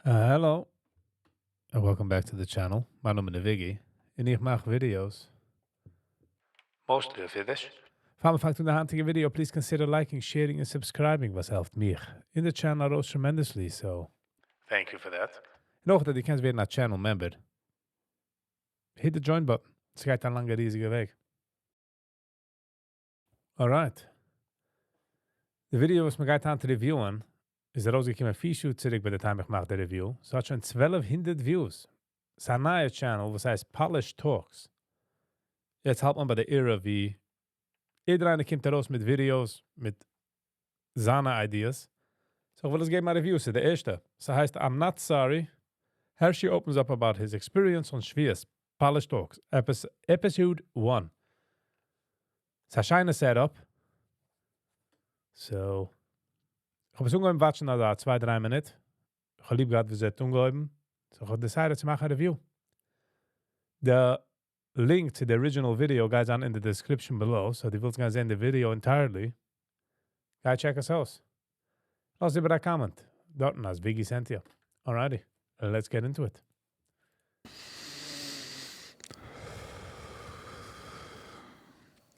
Hello, and welcome back to the channel. מיין נאמען איז Viggy, און איך מאך videos. Mostly אויף אידיש. פאר מען פאנגט אן די היינטיגע video, please consider liking, sharing און subscribing, וואס העלפט מיך און די channel ארויס tremendously, so thank you for that. און אויך אז דו קענסט ווערן א channel member. Hit the join button. ס'גייט א לאנגע ריזיגע וועג. Alright. די ווידעא וואס מ'גייט היינט review ען איז ארויסגעקומען פיר שעה צוריק ביי די time איך מאך די review. ס'האט שוין 1200 views. ס'איז א נייע channel וואס הייסט Polish Talks. יעצט האלט מען ביי די era ווי יעדער איינער קומט ארויס מיט videos מיט זיינע ideas. So איך וויל עס געבן א review. ס'איז די ערשטע. ס'הייסט I'm not sorry. Hershey opens up about his experience on שביעות. Polish Talks. Episode 1. ס'איז א שיינע setup. So, איך האב עס אנגעהויבן watch ן אזא צוויי דריי מינוט. איך האב ליב געהאט ווי עס האט אנגעהויבן. So איך האב decided צו מאכן א review. די link צו די original video גייט זיין אין די description below. So דו ווילסט גיין זען די video entirely, גיי check עס אויס. לאז איבער א comment דארטן אז Viggy sent you. Alrighty, let's get into it.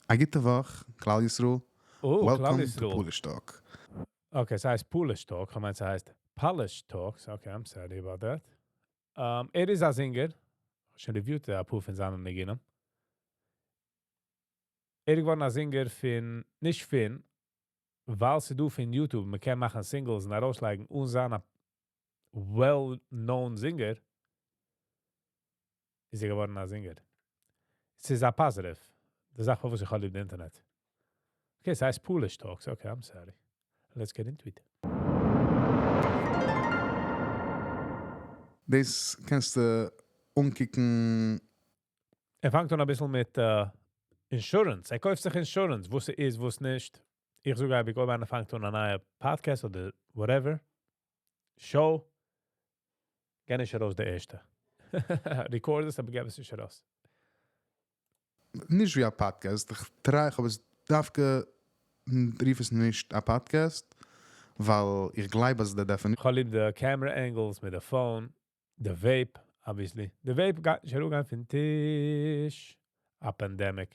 א גוטע וואך, כלל ישראל. Oh, כלל Welcome to ישראל. Polish Talk. Okay, ס'הייסט Polish Talk. איך מיין ס'הייסט Polish Talks. Okay, I'm sorry about that. ער איז א singer. שוין reviewed א פאר פון זיינע ניגונים. ער איז געווארן א singer פון, נישט פון, ווייל ס'איז דא פון YouTube, מען קען מאכן singles און ארויסלייגן אן זיין א well-known singer, איז ער געווארן א singer. ס'איז א positive. די זאך וואס איך האב ליב די אינטערנעט. Okay, ס'הייסט Polish Talks. Okay, I'm sorry. Let's get into it. דאס קענסטו אנקוקן. ער פאנגט אן אביסל מיט insurance. ער קויפט זיך insurance, וואס איז, וואס נישט. איך זאג אייביג, אויב איינער פאנגט אן א נייע podcast אדער whatever, show, גיי נישט ארויס די ערשטע. Record עס, אבער געב עס נישט ארויס. נישט ווי א podcast. איך try, איך האב עס דווקא, רוף עס נישט א podcast, ווייל איך גלייב אז די definition איך האב ליב די camera angles מיט די phone, די vape, obviously. די vape גייט נישט אראפגיין פון טיש. א pandemic.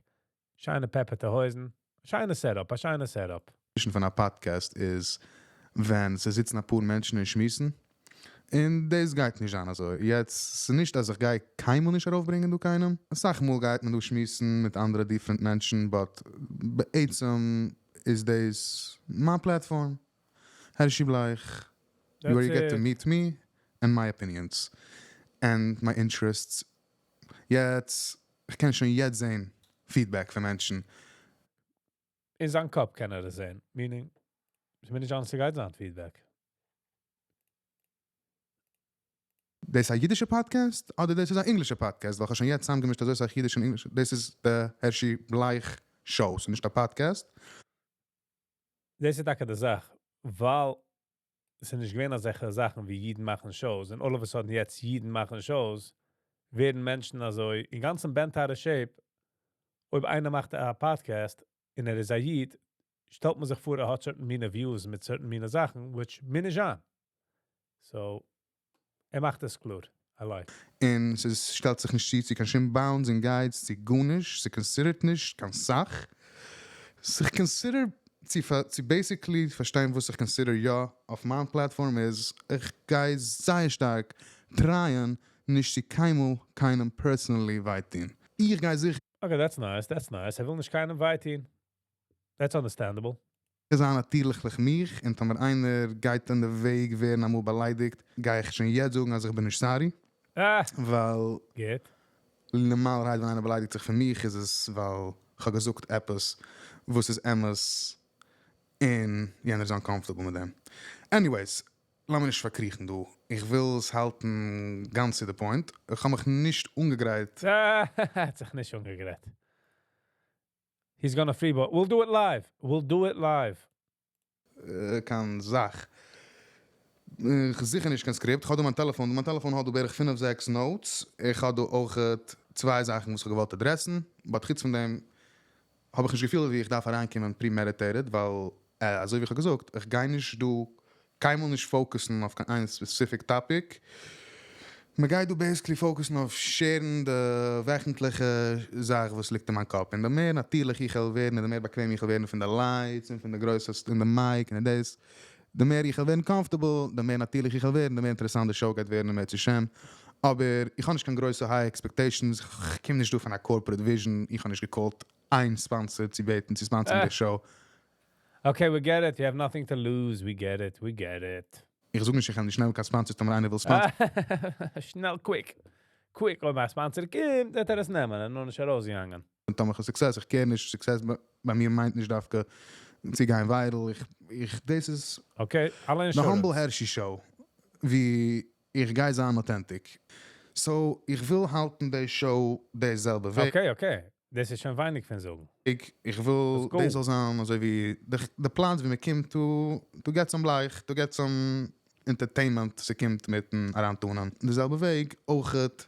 שיינע פעפערטע הויזן. שיינע setup, א שיינע setup. פון א podcast איז ווען ס'זיצן אפאר מענטשן און שמועסן, און דאס גייט נישט זיין אזוי. יעצט, ס'איז נישט אז איך גיי קיינמאל נישט ארויפברענגען דא קיינעם. אסאך מאל גייט מען דא שמועסן מיט אנדערע different מענטשן, but בעצם איז דאס מיין platform. Hershey Bleich, where you get to meet me and my opinions and my interests. יעצט, איך קען שוין יעצט זען feedback פון מענטשן. אין זיין קאפ קען ער עס זען. Meaning, ס'מיר נישט אן ס'גייט זיין feedback. דאס איז א אידישע podcast אדער דאס איז א ענגלישע podcast? ווייל כ'האב שוין יעצט צוזאמגעמישט אזוי סאך אידיש און ענגליש. דאס איז די Hershey Bleich show, ס'איז נישט א podcast. דאס איז טאקע די זאך, ווייל עס איז נישט געווען אזעלכע זאכן ווי אידן מאכן shows, און all of a sudden יעצט אידן מאכן shows, ווערן מענטשן אזוי אינגאנצן bent out of shape, אויב איינער מאכט א podcast און ער איז א איד, שטעלט מען זיך פאר ער האט certain מינע views מיט certain מינע זאכן, which מוז נישט זיין. So, ער מאכט עס קלאר. I like. און ס'שטעלט זיך נישט צו צו קיין שום bounds און guides צו גארנישט, ס' consider ט נישט קיין סאך. איך consider צו basically פארשטיין וואס איך consider יא אויף מיין platform איז, איך גיי זייער שטארק try ען נישט צו קיינמאל קיינעם personally וויי טון. איך גיי זיכער. Okay, that's nice, that's nice. ער וויל נישט קיינעם וויי טון. That's understandable. זיין נאטירליך מיך, און טאמער איינער גייט אין די וועג ווערן אמאל באליידיגט, גיי איך שוין יעצט זאגן אז איך בין נישט sorry. ווייל גוט. נארמאלערהייט ווען איינער באליידיגט זיך פון מיך איז עס ווייל כ'האב געזאגט עפעס וואס איז אמת און יענער איז uncomfortable מיט דעם. Anyways, לאמיר נישט פארקריכן דא, איך וויל עס האלטן גאנץ צו די point. איך האב מיך נישט אנגעגרייט. האט זיך נישט אנגעגרייט. He's gonna free but we'll do it live. We'll do it live. קיין זאך. איך זיכער נישט קיין script. איך האב דא מיין טעלעפאן. מיין טעלעפאן האט דא בערך פינף זעקס notes. איך האב דא אויך צוויי זאכן וואס איך האב געוואלט address ן. But חוץ פון דעם האב איך נישט געפילט ווי איך דארף אריינקומען premeditated, ווייל אזוי ווי איך האב געזאגט, איך גיי נישט דא. קיינמאל נישט focus ן אויף קיין איין specific topic. מען גייט דא basically focus ן אויף share ן די וועכנטליכע זאך וואס ליגט אין מיין קאפ. און די מער נאטירליך איך וועל ווערן און די מער באקוועם איך וועל ווערן פון די lights און פון די גרויסע און די mic און דאס, די מער איך וועל ווערן comfortable, די מער נאטירליך איך וועל ווערן, די מער אינטערעסאנט די show גייט ווערן אם ירצה השם. אבער איך האב נישט קיין גרויסע high expectations, איך קום נישט דא פון א corporate vision, איך האב נישט גע call ט איין sponsor צו בעטן צו sponsor ן די show. Okay, we get it. You have nothing to lose. We get it. We get it. איך זאג נישט, איך קען נישט נעמען קיין sponsors, טאמער איינער וויל sponsor ן. שנעל, quick. Quick, אויב א sponsor קומט, וועט ער עס נעמען און נאר נישט ארויסגעגאנגען. טאמער איך האב success, איך care נישט, success ביי מיר מיינט נישט דווקא צו גיין viral, איך, דאס איז Okay, אלע The insurance. Humble Hershey Show, ווי איך גיי זיין authentic. So, איך וויל האלטן די show די זעלבע וועג. Okay. דאס איז שוין ווייניג פון זאגן. איך וויל, Let's go. דאס זאל זיין אזוי ווי די פלאץ ווי מען קומט to get some light, to get some entertainment, ס'קומט מיטן אריינטונען. די זעלבע וועג, אויכעט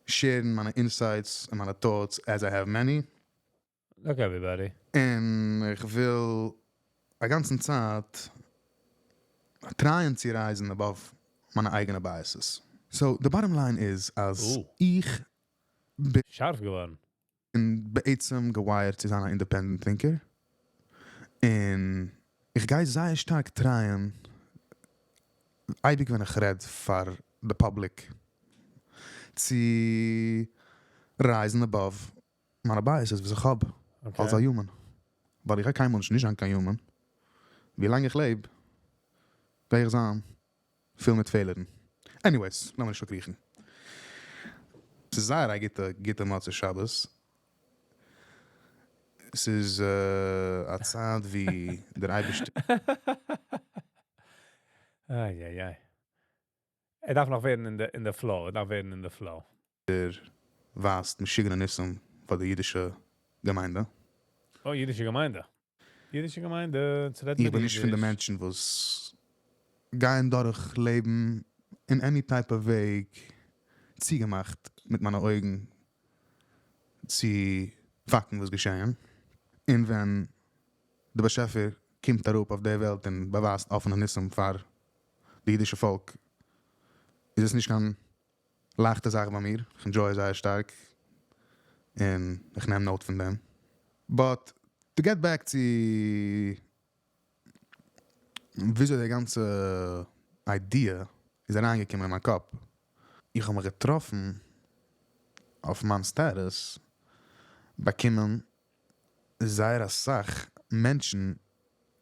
share ן מיינע insights און מיינע thoughts, as I have many. Look, everybody. און איך וויל א גאנצן צייט try ען צו rise ן above מיינע אייגענע biases. So, the bottom line is, אז איך בין שארף געווארן. בעצם גע wire ט צו זיין א independent thinker. און איך גיי זייער שטארק try ען, אייביג ווען איך רעד פאר the public, צו rise ן above מיינע biases וואס איך האב אלס א human. ווייל איך גיי קיינמאל נישט נישט זיין קיין human. ווי לאנג איך לעב, גיי איך זיין פיל מיט פעלערן. Anyways, לאמיר נישט פארקריכן. ס'איז זייער א גוטע גוטע מוצאי שבת. ס'איז א צייט ווי דער אייבערשטער איי איי איי. ער דארף נאך ווערן אין די flow, ער דארף ווערן אין די flow. ווייזט משוגענע ניסים פאר די אידישע געמיינדע. Oh, אידישע געמיינדע. אידישע געמיינדע, צו רעדן איך מיט בין נישט פון די אידיש. מענטשן וואס גייען דורך לעבן אין any type of וועג צוגעמאכט מיט מיינע אויגן צו פאקטן וואס געשען. און ווען דער באשעפער קומט אראפ אויף דער וועלט און באווייזט אפענע ניסים פאר די אידישע פאלק, איז עס נישט קיין לייכטע זאך ביי מיר. איך enjoy זייער שטארק און איך נעם note פון דעם. But to get back צו וויאזוי די גאנצע idea איז אריינגעקומען אין מיין קאפ. איך האב מיך געטראפן אויף מיין status באקומען זייער אסאך מענטשן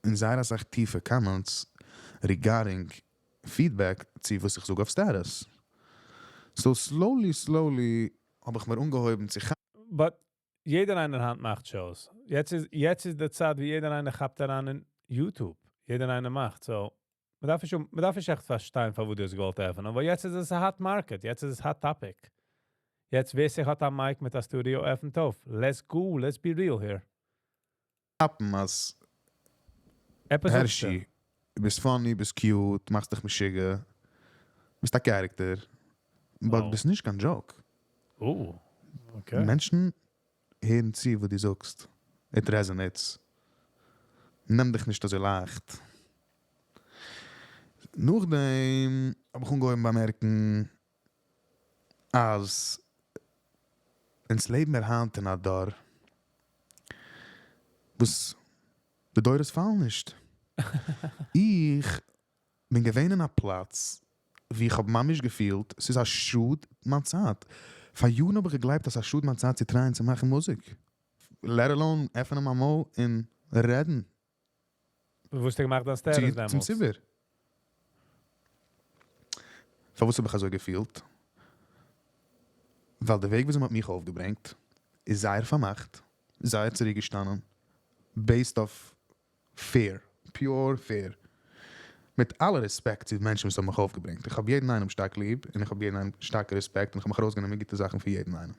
און זייער אסאך טיפע comments regarding feedback צו וואס איך זאג אויף status. So slowly, slowly האב איך מיר אנגעהויבן צו But יעדער איינער היינט מאכט shows. יעצט איז די צייט ווי יעדער איינער כאפט אריין אין YouTube. יעדער איינער מאכט. So, מען דארף נישט עכט פארשטיין, פון וואו דו האסט געוואלט עפענען. אבער יעצט איז עס א hot market. יעצט איז עס hot topic. יעצט ווער ס'האט א mic מיט א studio עפנט אויף. Let's go, let's be real here. כאפן אז עפעס הערשי, ביסט funny, ביסט cute, מאכסט דיך משוגע, ביסט א character, but ביסט נישט קיין joke. Oh, okay. מענטשן הערן צו וואס דו זאגסט. It resonates. נעם דיך נישט אזוי לייכט. נאכדעם האב איך אנגעהויבן באמערקן, אז אונז לעבן מיר היינט אין א דור, וואס די דורות פאלן נישט. איך בין געווען אין א פלאץ, ווי איך האב ממש געפילט, ס'איז א שאד מיין צייט. פאר יארן האב איך געגלייבט, אז ס'איז א שאד מיין צייט צו try ען צו מאכן מוזיק. Let alone עפענען מיין מויל און רעדן. וואס האסטו געמאכט דיין status צום דעמאלטס? ציבור. פארוואס האב איך אזוי געפילט? ווייל דער וועג, ווי מ'האט מיך אויפגעברענגט, איז זייער פארמאכט, זייער צוריקגעשטאנען, based off fear, pure fear. מיט אלע respect צו די מענטשן, וואס האבן מיך אויפגעברענגט. איך האב יעדן איינעם שטארק ליב און איך האב יעדן איינעם שטארקע respect און איך האב מיך ארויסגענומען גוטע זאכן פון יעדן איינעם.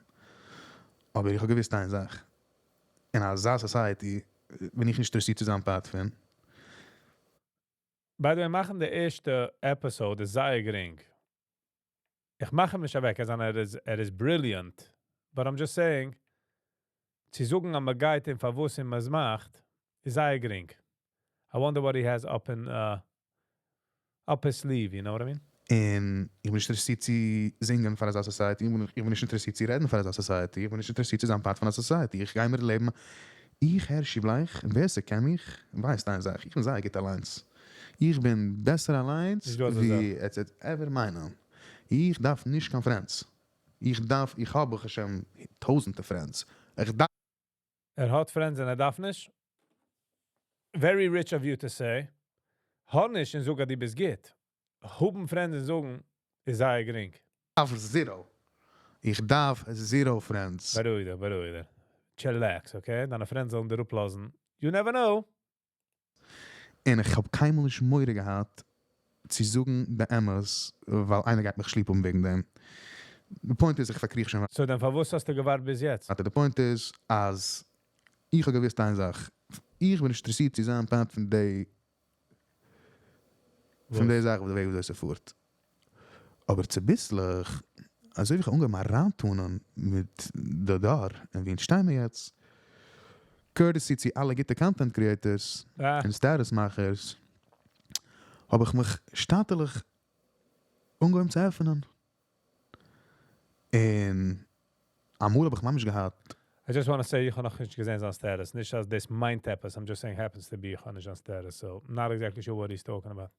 אבער איך האב געוואוסט איין זאך. אין אזא society בין איך נישט אינטערעסירט צו זיין part פון. By the way, מאכן די ערשטע episode איז זייער גרינג. איך מאך אים נישט אוועק, ער איז brilliant. But I'm just saying, צו זאגן אז מ'גייט אים פארוואס אים עס מאכט, איז זייער גרינג. I wonder what he has up in Up his sleeve, you know what I mean? און איך בין נישט אינטערעסירט צו זינגען פאר אזא society, איך בין נישט אינטערעסירט צו רעדן פאר אזא society, איך בין נישט אינטערעסירט צו זיין part פון א society, איך גיי מיר לעבן, איך הערשי בלייך, און ווער ס'קען מיך, ווייסט איין זאך, איך בין זייער גוט אליינס, איך בין בעסער אליינס נישט דא אזא ווי זאך. עטס וועט ever מיינען, איך דארף נישט קיין friends, איך דארף, איך האב ברוך השם טויזענטער friends, איך דארף. ער האט friends און ער דארף נישט. Very rich of you to say. האב נישט און זאג אז דו ביסט גוט. האבן friends און זאגן איז זייער גרינג. דארף zero. איך דארף zero friends. בארואיג דיך, בארואיג דיך. Chillax, okay? דיינע friends זאלן דיר אפלאזן. You never know. און איך האב קיינמאל נישט מורא געהאט צו זאגן די אמת ווייל איינער גייט מיך ליב האבן וועגן דעם. די point איז איך פארקריך שוין. So דען פארוואס האסטו געווארט ביז יעצט? די point איז אז איך האב געוואוסט איין זאך, איך בין נישט אינטערעסירט צו זיין part פון די פון די וואס? זאך וואס די וועג וויאזוי ס'פארט. אבער צוביסלעך אזוי ווי איך האב אנגעהויבן אריינטונען מיט די דור און ווי אונז שטיי מיר יעצט, courtesy צו אלע גוטע content creators און status מאכערס, האב איך מיך שטאטעלעך אנגעהויבן צו עפענען. און אמאל האב איך ממש געהאט. I just wanna say איך האב נאכנישט געזען זיין status, נישט אז דאס מיינט עפעס, I'm just saying happens to be איך האב נישט זיין status, so not exactly sure what he's talking about.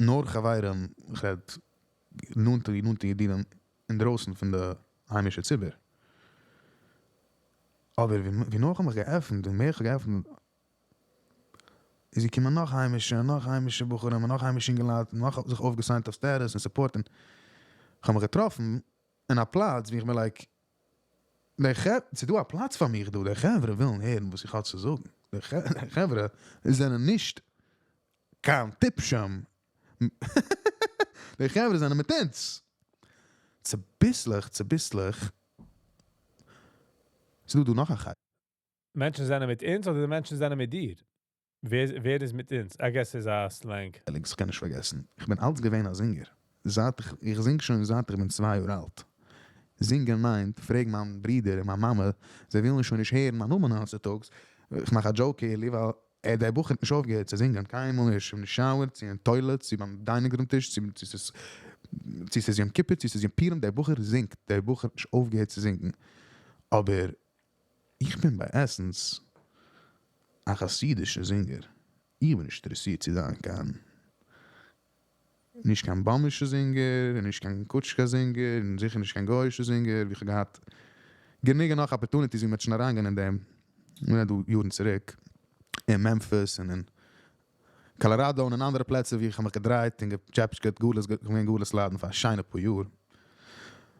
נאר חברים, איך רעד נאנטע נאנטע ידידים אינדרויסן פון די היימישע ציבור. אבער ווי נאר איך האב מיך געעפנט און מער איך האב געעפנט איז געקומען נאך היימישע און נאך היימישע בחורים און נאך היימישע אינגעלייט און נאך זיך אויפגעסיינט אויף status און support און איך האב מיך געטראפן אין א פלאץ ווי איך בין like די חברה, ס'איז דא א פלאץ פאר מיך דא, די חברה ווילן הערן וואס איך האב צו זאגן, די חברה זענען נישט קיין טיפשים, די חברה זענען מיט אונז. צוביסלעך צוביסלעך, ס'איז דא דא נאך א חלק. מענטשן זענען מיט אונז אדער די מענטשן זענען מיט דיר? ווער ווער איז מיט אונז? I guess ס'איז א slang. איך קען נישט פארגעסן, איך בין אלץ געווען א זינגער, זייט איך, איך זינג שוין זייט איך בין 2 יאר אלט. זינגען מיינט, פרעג מיין ברודער און מיין מאמע, זיי ווילן שוין נישט הערן מיין נאמען היינט צוטאגס, איך מאך א joke כאילו, ווייל ער דער בחור האט נישט אויפגעהערט צו זינגען, קיינמאל נישט, אין די shower, צו אין toilet, צו ביים dining room טיש, צו צו ס'איז צו ס'איז יום כיפור, צו ס'איז יום פורים, דער בחור זינגט, דער בחור האט נישט אויפגעהערט צו זינגען. אבער איך בין ביי essence א חסידישע זינגער, איך בין נישט אינטערעסירט צו זיין קיין נישט קיין באמישע זינגער, און נישט קיין קוטשקע זינגער, און זיכער נישט קיין גוי'אישע זינגער, ווי איך האב געהאט גענוג און נאך opportunities ווי מ'האט שוין אריינגיין אין דעם, מ'רעדט דא יארן צוריק, אין מעמפיס און אין קאלאראדא און אין אנדערע פלעצער ווי איך האב מיך געדרייט און געטשעפשקעט גלות, געווען גלות ליידן פאר א שיינע פאר יאר.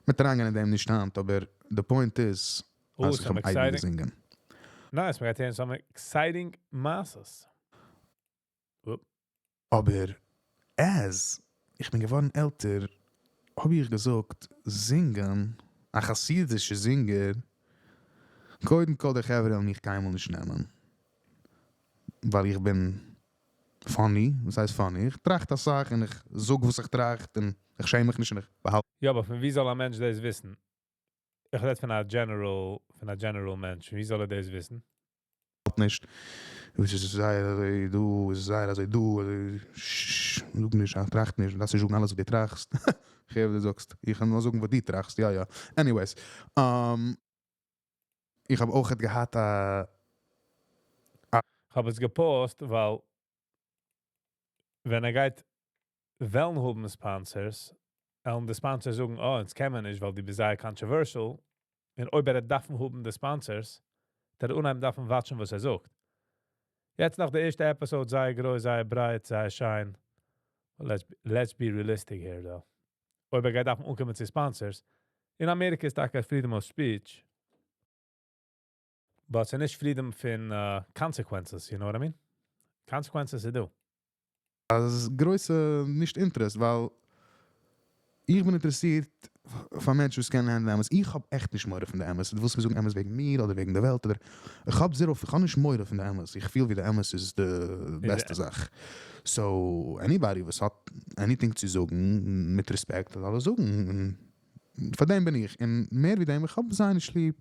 מ'וועט אריינגיין אין דעם נישט היינט, אבער די point איז אז איך האב אייביג געזינגען. Nice, מ'גייט הערן some exciting מעשות. אבער as איך בין געווארן עלטער האב איך געזאגט זינגען, א חסידישע זינגער, קודם כל די חברה וועלן מיך קיינמאל נישט נעמען, ווייל איך בין funny, וואס הייסט funny? איך טראכט אסאך און איך זאג וואס איך טראכט און איך שעם מיך נישט און איך באהאלט. יא, אבער פון ווי זאל א מענטש דאס וויסן? איך רעד פון א general, פון א general מענטש, פון ווי זאל ער דאס וויסן? נישט, וואס איז זייער אזוי דא, איז זייער אזוי דא, אזוי ששש, זאג נישט, טראכט נישט, דארפסט נישט זאגן אלעס וואס דו טראכסט, איך הער וואס דו זאגסט, איך קען נאר זאגן וואס דו טראכסט, יא יא, anyways, איך האב אויכעט געהאט א. כ'האב עס געפאוסט ווייל ווען ער גייט וועלן האבן sponsors, און די sponsors זאגן, oh, אונז קען מען נישט, ווייל דו ביסט זייער controversial, און אויב ער דארף האבן די sponsors, דער אנהייב דארף מען watch ן וואס ער זאגט. יעצט נאך די ערשטע episode, זייער גרויס, זייער ברייט, זייער שיין. Let's be realistic here though. אויב ער גייט דארפן אנקומען צו sponsors, אין אמעריקע איז טאקע freedom of speech, but ס'איז נישט freedom פון consequences, you know what I mean? Consequences איז דא. אז גרויסע נישט interest, ווייל איך בין אינטערעסירט פאר מענטשן וואס קענען handle ן אמת. איך האב עכט נישט מורא פון די אמת. דו ווילסט מיר זאגן אמת וועגן מיר אדער וועגן די וועלט אדער איך האב zero, איך האב נישט מורא פון די אמת. איך פיל ווי די אמת איז די בעסטע זאך. So anybody וואס האט anything צו זאגן מיט רעספעקט זאל ער זאגן. און פאר דעם בין איך. און מער ווי דעם, איך האב זייער נישט ליב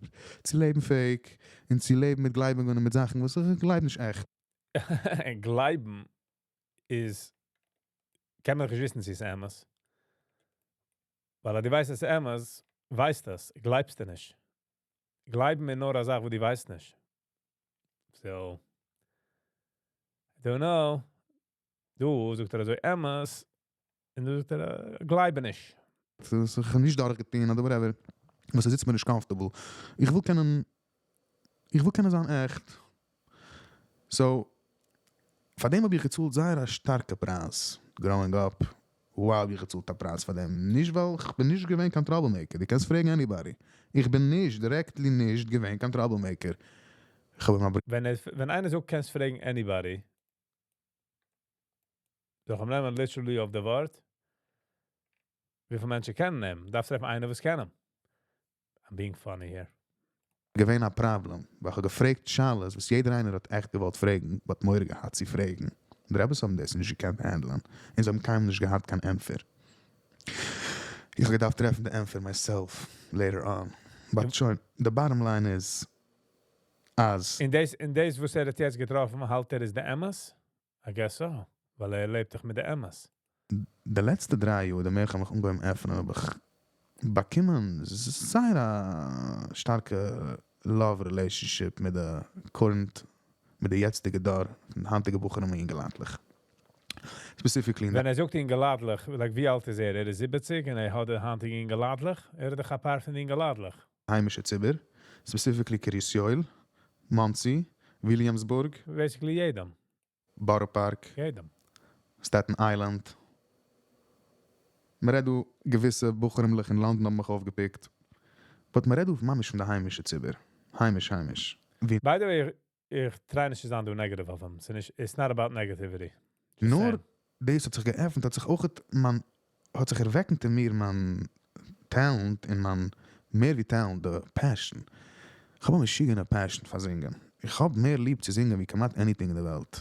צו לעבן fake און צו לעבן מיט גלייבונגען און מיט זאכן וואס איך גלייב נישט עכט. גלייבן איז. קען מען נישט וויסן, צו ס'איז אמת. ווייל אז דו ווייסט, אז ס'איז אמת, ווייסט דאס, גלייבסטו נישט. גלייבן איז נאר א זאך, וואו דו ווייסט נישט. So, I don't know. דא זאגט ער אזוי אמת, און דא זאגט ער, גלייבן נישט. זיך נישט דורכגעטון אדער whatever, וואס עס זיצט מיר נישט comfortable. איך וויל קענען זיין עכט. So, פאר דעם האב איך געצאלט זייער א שטארקע פרייז, growing up. Wow, האב איך געצאלט א פרייז פאר דעם. נישט ווייל איך בין נישט געווען קיין troublemaker. דו קענסט פרעגן anybody. איך בין נישט, directly נישט געווען קיין troublemaker. איך האב אים ווען איינער זאגט, קענסט פרעגן anybody, דאך אים נעמען literally אויף די ווארט, וויפיל מענטשן קענען אים? דארפסט טרעפן איינער, וואס קען אים. I'm being funny here. געווען א פראבלעם, ווייל איך האב געפרעגט שאלות, וואס יעדער איינער האט עכט געוואלט פרעגן, but מורא געהאט צו פרעגן. די רביס האבן דאס נישט געקענט handle ן. און זיי האבן קיינמאל נישט געהאט קיין ענטפער. איך האב געדארפט טרעפן די ענטפער myself later on. But שוין, the bottom line is, אז און דאס, וואס ער האט יעצט געטראפן, האלט ער איז די אמת? I guess so. ווייל ער לעבט דאך מיט די אמת. די לעצטע 3 יאר, די מער איך האב מיך אנגעהויבן עפענען, האב איך באקומען זייער א שטארקע love relationship מיט די current, מיט די יעצטיגע דור, פון היינטיגע בחורים און אינגעלייטלעך. Specifically אין ווען ער זאגט אינגעלייטלעך, like, ווי אלט איז ער? ער איז 70 און ער האט די היינטיגע אינגעלייטלעך? ער האט דאך א פאר פון די אינגעלייטלעך. היימישע ציבור, specifically קרית יואל, מאנסי, וויליאמסבורג, Basically יעדעם. בארא פארק, יעדעם. Staten Island. מ'רעדט דא געוויסע בחורימלעך אין לאנדאן האבן מיך אויפגעפיקט. But מ'רעדט דא ממש פון די היימישע ציבור. היימיש, היימיש. ווי By the way, איך try נישט צו זיין דא negative אויף אים. ס'איז נישט, it's not about negativity. Just נאר saying. דאס האט זיך געעפנט, האט זיך אויך מיין, האט זיך ערוועקט אין מיר מיין talent און מיין מער ווי talent, the passion. איך האב א משוגענע passion פאר זינגען. איך האב מער ליב צו זינגען ווי כמעט anything אין דער וועלט.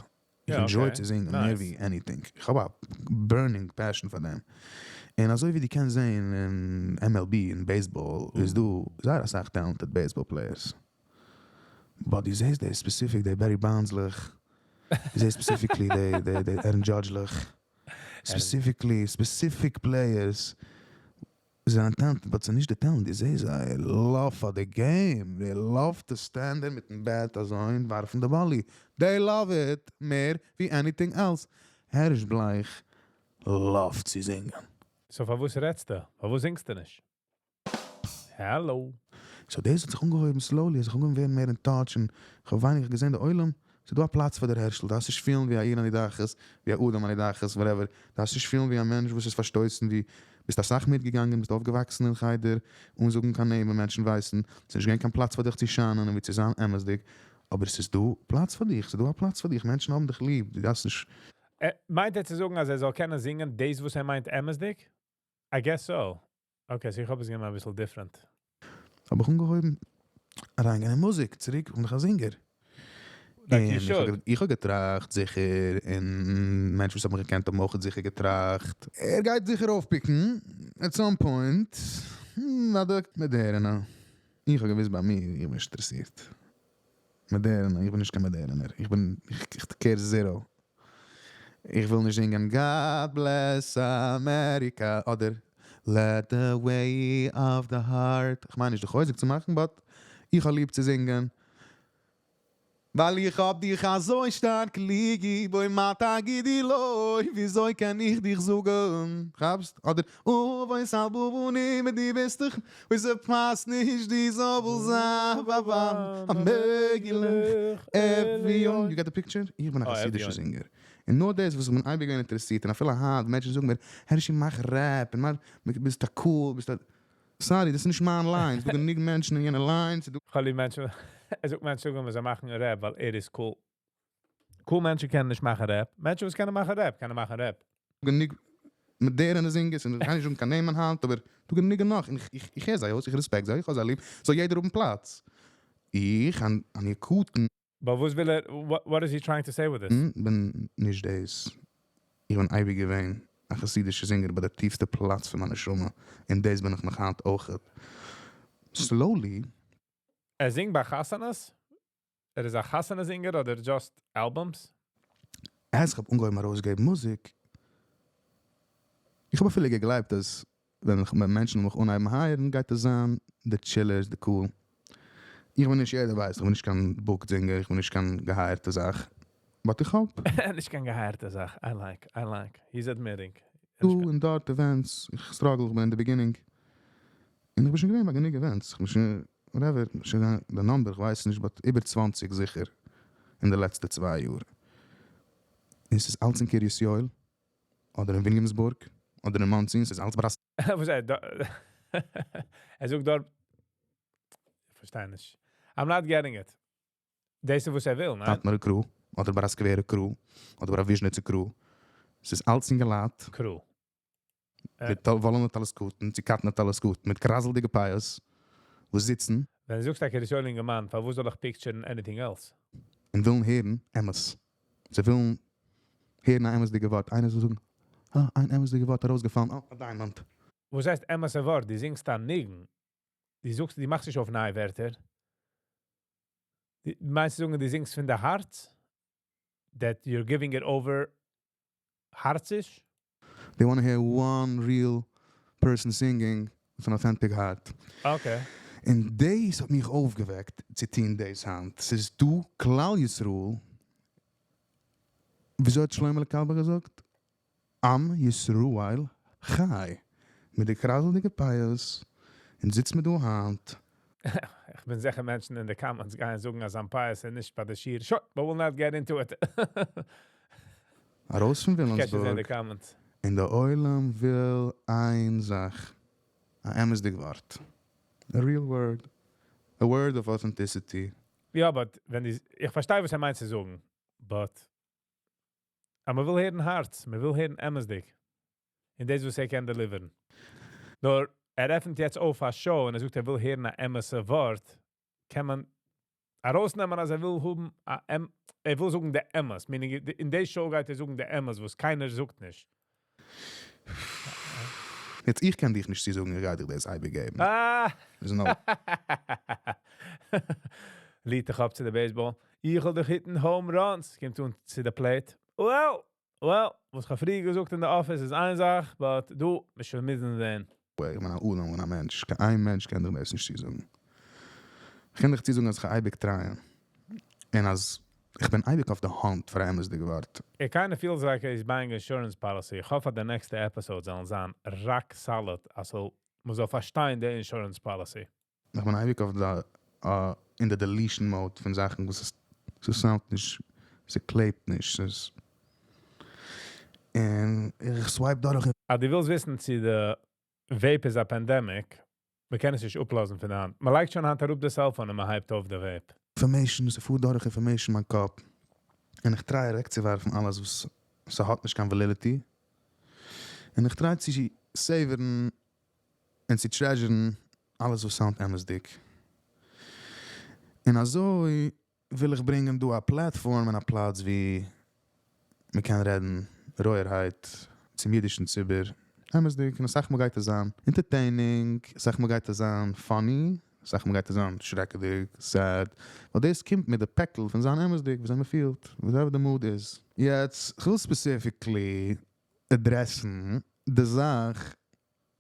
איך enjoy צו זינגען מער ווי anything. איך האב א burning passion פאר דעם. און אזוי ווי דו קענסט זען אין MLB, אין baseball, איז דא זייער א סאך talented baseball players. But דו זעסט די specific, די Barry Bonds לעך, דו זעסט specifically די Aaron Judge לעך, specifically, specific players, זענען talented, but ס'איז נישט די talent, דו זעסט זיי love for the game, they love to stand there מיטן bat אזוי און ווארפן די באלי. They love it מער ווי anything else. הערש בלייך love צו זינגען. So פארוואס רעדסטו? פארוואס זינגסטו נישט? Hello. So דאס האט זיך אנגעהויבן slowly, האט זיך אנגעהויבן ווערן מער in touch און איך האב ווייניגער געזען די עולם. ס'איז דא א פלאץ פאר דער הערשל, דארפסט נישט פילן ווי א עיר הנידחת, ווי א אדם הנידחת, whatever. דארפסט נישט פילן ווי א מענטש, וואס איז פארשטויסן, ווי ביסט א סאך מיטגעגאנגען, ביסט אויפגעוואקסן אין חדר, אן זאגן קיין נעמען, מענטשן ווייסן, ס'איז נישט געווען קיין פלאץ פאר דיך צו שיינען און ווי צו זיין אמת'דיג. אבער עס איז דא פלאץ פאר דיך, ס'איז דא א פלאץ פאר דיך, מענטשן האבן דיך ליב, דו דארפסט נישט מיינט ער צו זאגן, אז ער זאל קענען זינגען, דאס, וואס ער מיינט אמת'דיג? I guess so. Okay, so איך האב עס גענומען א ביסל different. האב איך אנגעהויבן אריינגיין אין מוזיק, צוריק, און איך א זינגער. Like you און איך האב should. איך האב געטראכט, זיכער, און מענטשן, וואס האבן מיך געקענט, האבן אויך זיכער געטראכט. ער גייט זיכער אויפפיקן, at some point, אדער מאדערנע. איך האב געוואוסט ביי מיר, איך בין נישט אינטערעסירט. מאדערנע, איך בין נישט קיין מאדערנער. איך care zero. איך וויל נישט זינגען God bless America אדער Let the way of the heart. איך מיין נישט די חוזק צו מאכן, but איך האב ליב צו זינגען. ווייל איך האב דיך אזוי שטארק ליב, אוי מה תגידי לו, וויאזוי קען איך דיך זאגן? כאפסט? אדער, oh, ווייס אלבו מיט די ביסט איך, ווי ס'פאסט נישט די זאל זיין, ba ba, המלך אביון. You get the picture? איך בין א Oh, חסידישער אביון. זינגער. און נאר דאס, וואס איך בין אייביג געווען אינטערעסירט, און אפילו היינט, מענטשן זאגן מיר, הערשי, מאך rap, און מאך, ביסט דא cool, ביסט דא. Sorry, דאס איז נישט מיין line. ס'דא גענוג מענטשן אין יענע line. ס'דא איך האב ליב מענטשן, עס זאגט מענטשן, זאגן, זיי מאכן rap, ווייל ער איז cool. Cool מענטשן קענען נישט מאכן rap. מענטשן, וואס קענען מאכן rap, קענען מאכן rap. גענוג מאדערנע זינגערס, און איך קען נישט זאגן קיין נעמען היינט, אבער דא גענוג נאך. און איך הער זיי אויס, איך respect זיי, איך האב זיי ליב. So יעדער האט פלאץ. איך, אן איר קוטן, But וואס וויל ער, what is he trying to say with this? בין נישט דאס. איך בין אייביג געווען א חסידישער זינגער ביי דער טיפסטע פלאץ פון מיין נשמה. און דאס בין איך נאך היינט אויך. Slowly ער זינגט ביי חתונות? ער איז א חתונה זינגער אדער just albums? אז איך האב אנגעהויבן ארויסגעבן מוזיק, איך האב אפילו געגלייבט אז ווען איך ווען מענטשן מיך אנהייבן hire ן גייט עס זיין די chillers, די cool. איך בין נישט, יעדער ווייסט, איך בין נישט קיין booked singer, איך בין נישט קיין גע hire טע זאך. But איך האב נישט קיין גע hire טע זאך. I like, I like. He's admitting. דא און דארט events, איך struggle, איך בין אין the beginning. און איך בין שוין געווען ביי גענוג events. איך בין שוין, whatever, שוין די number, איך ווייס נישט, but איבער 20 זיכער אין די לעצטע 2 יאר. און עס איז אלץ אין קרית יואל, אדער אין וויליאמסבורג, אדער אין מאנסי, עס איז אלץ ביי וואס ער, ער זאגט דארט, איך פארשטיי נישט. I'm not getting it. דאס איז וואס ער וויל, ניין? סאטמארע crew, אדער ביי א סקווערע crew, אדער ביי א וויזשניצע crew. עס איז אלץ אינגעלייט. Crew. מיט וואלענע טלית קטן, צי קטנ'ע טלית קטן, מיט קראזלדיגע פיאות, וואס זיצן. ווען דו זאגסט א קרית יואל אינגערמאן, פארוואס זאל איך picture ן anything else? און ווילן הערן אמת. זיי ווילן הערן אן אמת'דיגע ווארט. איינער זאל זאגן, "אה, אן אמת'דיגע ווארט ארויסגעפאלן, אה, א diamond." וואס הייסט אמת'ע ווארט? דו זינגסט א ניגון. דו זאגסט, דו מאכסט נישט אויף נייע ווערטער. דו מיינסט צו זאגן, דו זינגסט פון די הארץ? That you're giving it over הארציש? They want to hear one real person singing with an authentic heart. און דאס האט מיך אויפגעוועקט צו טון דאס היינט. ס'איז דא כלל ישראל, וויאזוי האט שלמה קאלבער געזאגט? עם ישראל חי. מיט די קראזלדיגע פיאות און זיצט מיר דא היינט. איך בין זיכער מענטשן אין די comments גייען זאגן, אז זיין פיאות איז נישט ביי די שיעור. Sure, but we'll not get into it. ארויס פון איך קען שוין זען די וויליאמסבורג. comments. און דער עולם וויל איין זאך. א אמת'דיג ווארט. A real word. A word of authenticity. יא, but ווען די, איך פארשטיי, וואס ער מיינט צו זאגן, but אבער מען וויל הערן הארץ, מען וויל הערן אמת'דיג. און דאס, וואס ער קען deliver ן. נאר, ער עפנט יעצט אויף א show און ער זאגט, ער וויל הערן א אמת'ע ווארט, קען מען ארויסנעמען, אז ער וויל האבן, ער וויל זאגן דער אמת. Meaning, אין די show גייט ער זאגן דער אמת, וואס קיינער זאגט נישט. יעצט, איך קען דיך נישט צוזאגן, איך גיי דיר דאס אייביג געבן. Ah! There's no ליגט דיך אפ צו די baseball. איך וויל דיך hit ן home runs. קומט אן צו די plate. Well, וואס איך האב פריער געזאגט אין די office איז איין זאך, but דו ביסט שוין מיטן זען. Way, איך בין א אדם און א מענטש. קיין איין מענטש קען דיר דאס נישט צוזאגן. איך קען דיך צוזאגן, אז איך אייביג try ען. און אז איך בין אייביג אויף די hunt פאר אמת'דיגע ווארט. It kind of feels like he's buying insurance policy. איך האף אז די next episode זאלן זיין rock solid, אלזא מען זאל פארשטיין די insurance policy. איך בין אייביג אויף די אין די deletion mode פון זאכן, וואס עס ס'sound נישט, ס'קלעבט נישט, ס'איז און איך swipe דורך. אז דו ווילסט וויסן, צו די vape איז א pandemic, מען קען עס נישט אפלאזן פון די האנט. מען לייגט שוין האנט אראפ די cell phone און מען הייבט אויף די vape. Information, ס'פארט דורך information מיין קאפ. און איך try אוועקצואווארפן אלעס, וואס ס'האט נישט קיין validity. און איך try צו savor ן און צו treasure ן אלעס, וואס sound אמת'דיג. און אזוי וויל איך ברענגען דא א platform און א פלאץ, וואו מען קען רעדן רויערהייט צום אידישן ציבור. אמת'דיג, און אסאך מאל גייט עס זיין entertaining, אסאך מאל גייט עס זיין funny, אסאך מאל גייט עס זיין שרעקעדיג, sad. ווייל דאס קומט מיט די פעקל פון זיין אמת'דיג, ווי מען פילט, whatever the mood is. יעצט, איך וויל specifically address ן די זאך,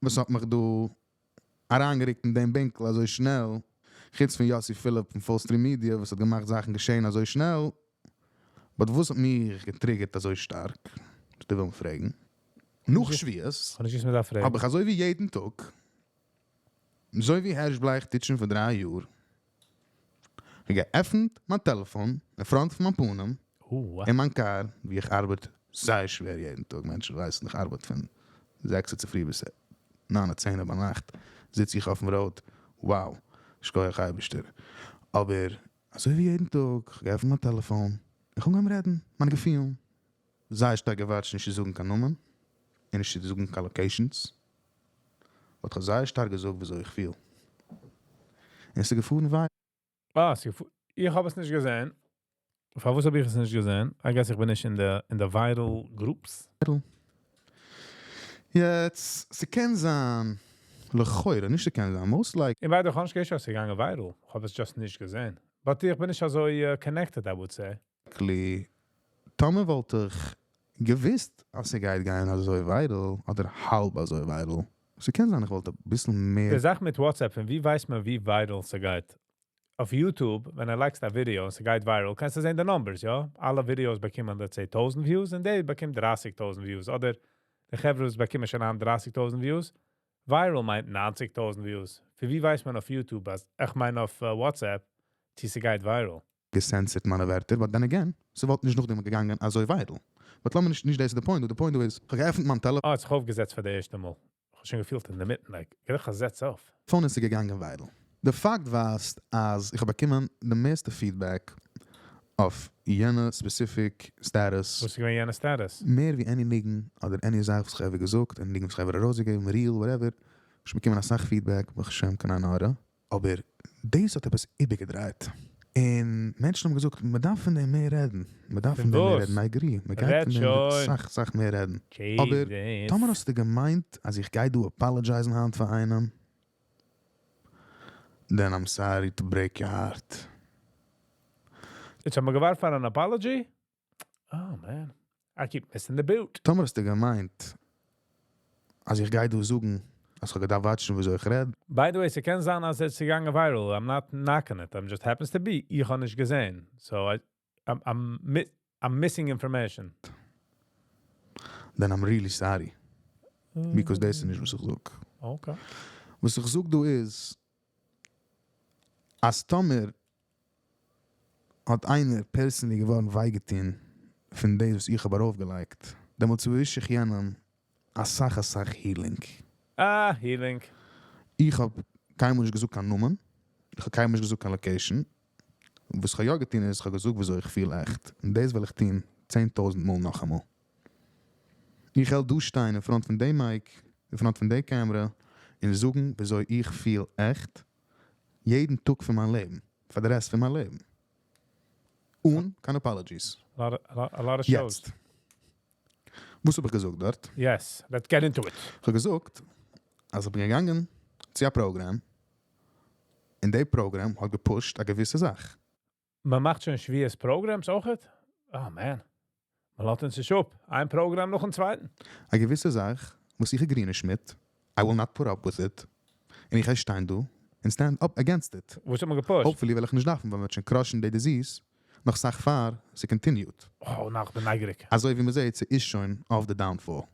וואס האט מיך דא אריינגערוקט אין דעם בענקל אזוי שנעל. חוץ פון יוסי פיליפ פון Full Stream Media, וואס האט געמאכט זאכן געשען אזוי שנעל. But וואס האט מיך גע trigger ט אזוי שטארק? דו ווילסט פרעגן. נאך שבועות, קען איך נישט מער דא פרעגן. האב איך אזוי ווי יעדן טאג, אזוי ווי הערש בלייך טוט שוין פאר 3 יאר, איך געעפנט מיין טעלעפאן, אין front פון מיין פנים, אין מיין car, ווי איך ארבעט זייער שווער יעדן טאג. מענטשן ווייסן, איך ארבעט פון 6 צופרי ביז 9, 10 ביינאכט, זיץ איך אויפן road. Wow, שכוח אייבערשטער. אבער אזוי ווי יעדן טאג, איך געעפנט מיין טעלעפאן, איך האב אנגעהויבן רעדן, מיינע געפילן. זייער שטארק גע watch ט נישט צו זאגן קיין נאמען, און נישט צו זאגן קיין locations. But איך האב זייער שטארק געזאגט, וויאזוי איך פיל. און עס איז געפארן ווייטער. אה, איך האב עס נישט געזען. פארוואס האב איך עס נישט געזען? I guess איך בין נישט אין די viral groups. יעצט, ס'קען זיין, לכאורה, נישט ס'קען זיין, most likely. איך ווייס דאך נישט, אז ס'איז געגאנגען viral. איך האב עס just נישט געזען. But איך בין נישט אזוי connected, I would say. טאמער וואלט איך געוויסט אז ס'גייט גיין אזוי viral, אדער האלב אזוי viral. ס'קען זיין איך וואלט אביסל מער. די זאך מיט WhatsApp, פון ווי ווייסט מען ווי viral ס'גייט? אויף YouTube, ווען דו לייגסט א video און ס'גייט viral, קענסטו זען די numbers, יא? אלע videos באקומען, let's say, 1000 views, און די באקומט 30.000 views. אדער די חברה וואס באקומען שוין אן 30.000 views, viral מיינט 90.000 views. פון ווי ווייסט מען אויף YouTube, אז, איך מיין אויף WhatsApp, צו ס'גייט viral? געסענסערט מיינע ווערטער, but then again, ס'וואלט נישט נאכדעם געגאנגען אזוי viral. But לאמיר נישט, נישט דאס איז די point, די point איז, איך האב געעפנט מיין טעלעפאן. אה, האט זיך אויפגעזעצט פאר די ערשטע מאל. איך האב שוין געפילט אין די מיטן, like, איך זעץ אויף. Phone איז געגאנגען viral. די פאקט ווייזט, אז איך האב באקומען די מערסטע feedback אויף יענע specific status. וואס איז געווען יענע status? מער ווי any ניגון אדער any זאך וואס איך האב געזאגט, any ניגון וואס איך האב ארויסגעגעבן, reel, whatever. איך האב באקומען א סאך feedback, ברוך השם, קיין עין הרע. אבער דאס האט עפעס איבערגעדרייט. און מענטשן האבן געזאגט, מען דארף פון דעם מער רעדן. מען דארף פון דעם מער רעדן. I agree. מען גייט פון דעם סאך, סאך מער רעדן. אבער טאמער האסטו געמיינט, אז איך גיי דא apologize ן היינט פאר איינעם, then I'm sorry to break your heart. יעצט האבן מיר געווארט פאר אן apology? Oh man, I keep missing the boat. טאמער האסטו געמיינט, אז איך גיי דא זאגן, אז איך האב געדארפט watch ן וויאזוי איך רעד. By the way, ס'קען זיין אז עס איז געגאנגען viral. I'm not knocking it. I'm just happens to be. איך האב נישט געזען. So I'm missing information. Then I'm really sorry. Because דאס איז נישט וואס איך זאג. וואס איך זאג דא איז, אז טאמער האט איינער personally געווארן וויי געטון פון דאס וואס איך האב ארויפגעלייגט, דעמאלט wish איך יענעם א סאך א סאך healing. אה, healing. איך האב קיינמאל נישט געזאגט קיין נאמען, איך האב קיינמאל נישט געזאגט קיין location. וואס איך האב יא געטון איז, איך האב געזאגט וויאזוי איך פיל עכט. און דאס וועל איך טון 10.000 מאל נאכאמאל. איך וועל דא שטיין in front פון די mic, in front פון די camera, און זאגן וויאזוי איך פיל עכט, יעדן טאג פון מיין לעבן, פאר די rest פון מיין לעבן. אן קיין apologies. A lot of shows. יעצט. וואס האב איך געזאגט דארט? Yes, let's get into it. איך האב געזאגט, אז איך בין געגאנגען צו א program, און די program האט גע push ט א געוויסע זאך. מען מאכט שוין שבועות programs אויך? Oh man. מען לאזט אונז נישט אפ. איין program נאכן צווייטן. א געוויסע זאך, וואס איך agree נישט מיט, I will not put up with it, און איך גיי שטיין דא, and stand up against it. וואס האט מען גע push ט? Hopefully וועל איך נישט דארפן, ווייל מען וועט שוין crush ן די disease, נאך סאך פאר ס' continued. Oh, נאך בין נייגעריג. אזוי ווי מען זעט, ס'איז שוין אויף the downfall.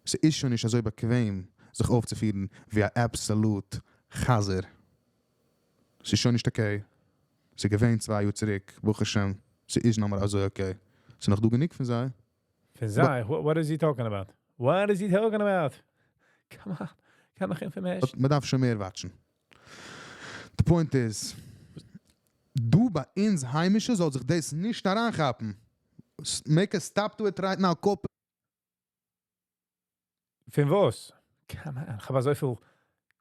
ס'איז שוין נישט אזוי באקוועם, זיך אויפצופירן ווי א absolute חזיר. ס'איז שוין נישט okay. ס'איז געווען 2 יאר צוריק, ברוך השם, ס'איז נאך מער אזוי okay. ס'איז נאך דא גענוג פון זיי. פון זיי? What is he talking about? What is he talking about? Come on, גיב נאך information. מען דארף שוין מער watch ן. The point is, דא ביי אונז היימישע זאל זיך דאס נישט אריינכאפן. Make a stop to it right now, קאפ. פון וואס? Come on, איך האב אזויפיל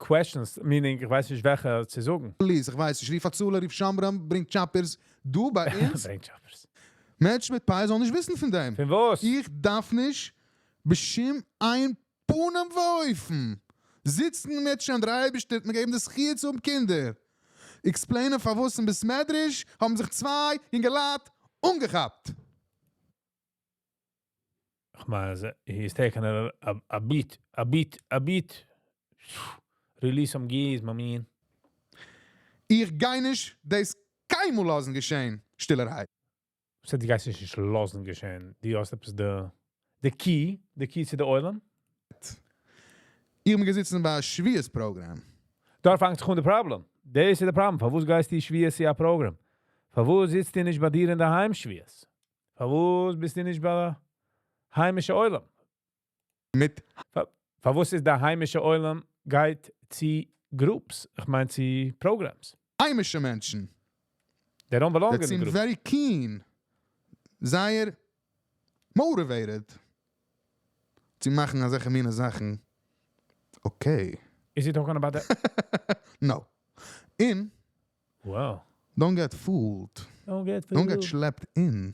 questions, meaning איך ווייס נישט וועלכע צו זאגן. Please, איך ווייס נישט, רוף הצלה, רוף שומרים, ברענג choppers. דא ביי אונז. ברענג choppers. מענטשן מיט פיאות זאלן נישט וויסן פון דעם. פון וואס? איך דארף נישט בשום איין פנים ואופן זיצן מיט שוין דער אייבערשטער האט מיר געגעבן די זכיה צו האבן קינדער. Explain ען פארוואס אין בית מדרש האבן זיך צוויי יונגעלייט אנגעכאפט. איך מיין, he's taking a beat, a beat, a beat. Release some gears, my man. איך גיי נישט דאס קיינמאל לאזן געשען, שטילערהייט. וואס דו גייסט נישט לאזן געשען? דו האסט עפעס the key צו די עולם? איך בין געזיצן ביי א שבועות program. דארט פאנגט זיך אן די problem. דאס איז די problem. פארוואס גייסטו שבועות צו א program? פארוואס זיצסטו נישט ביי דיר אין דער היים שבועות? פארוואס ביסטו נישט ביי היימישע עולם? מיט פארוואס איז דער היימישע עולם גייט צו groups? איך מיין צו programs. היימישע מענטשן. They don't belong That in the seem group. very keen. זייער motivated צו מאכן אזעלכע מינע זאכן. Okay. Is he talking about that? No. In Don't get fooled. Don't get Don't get fooled. שלעפט in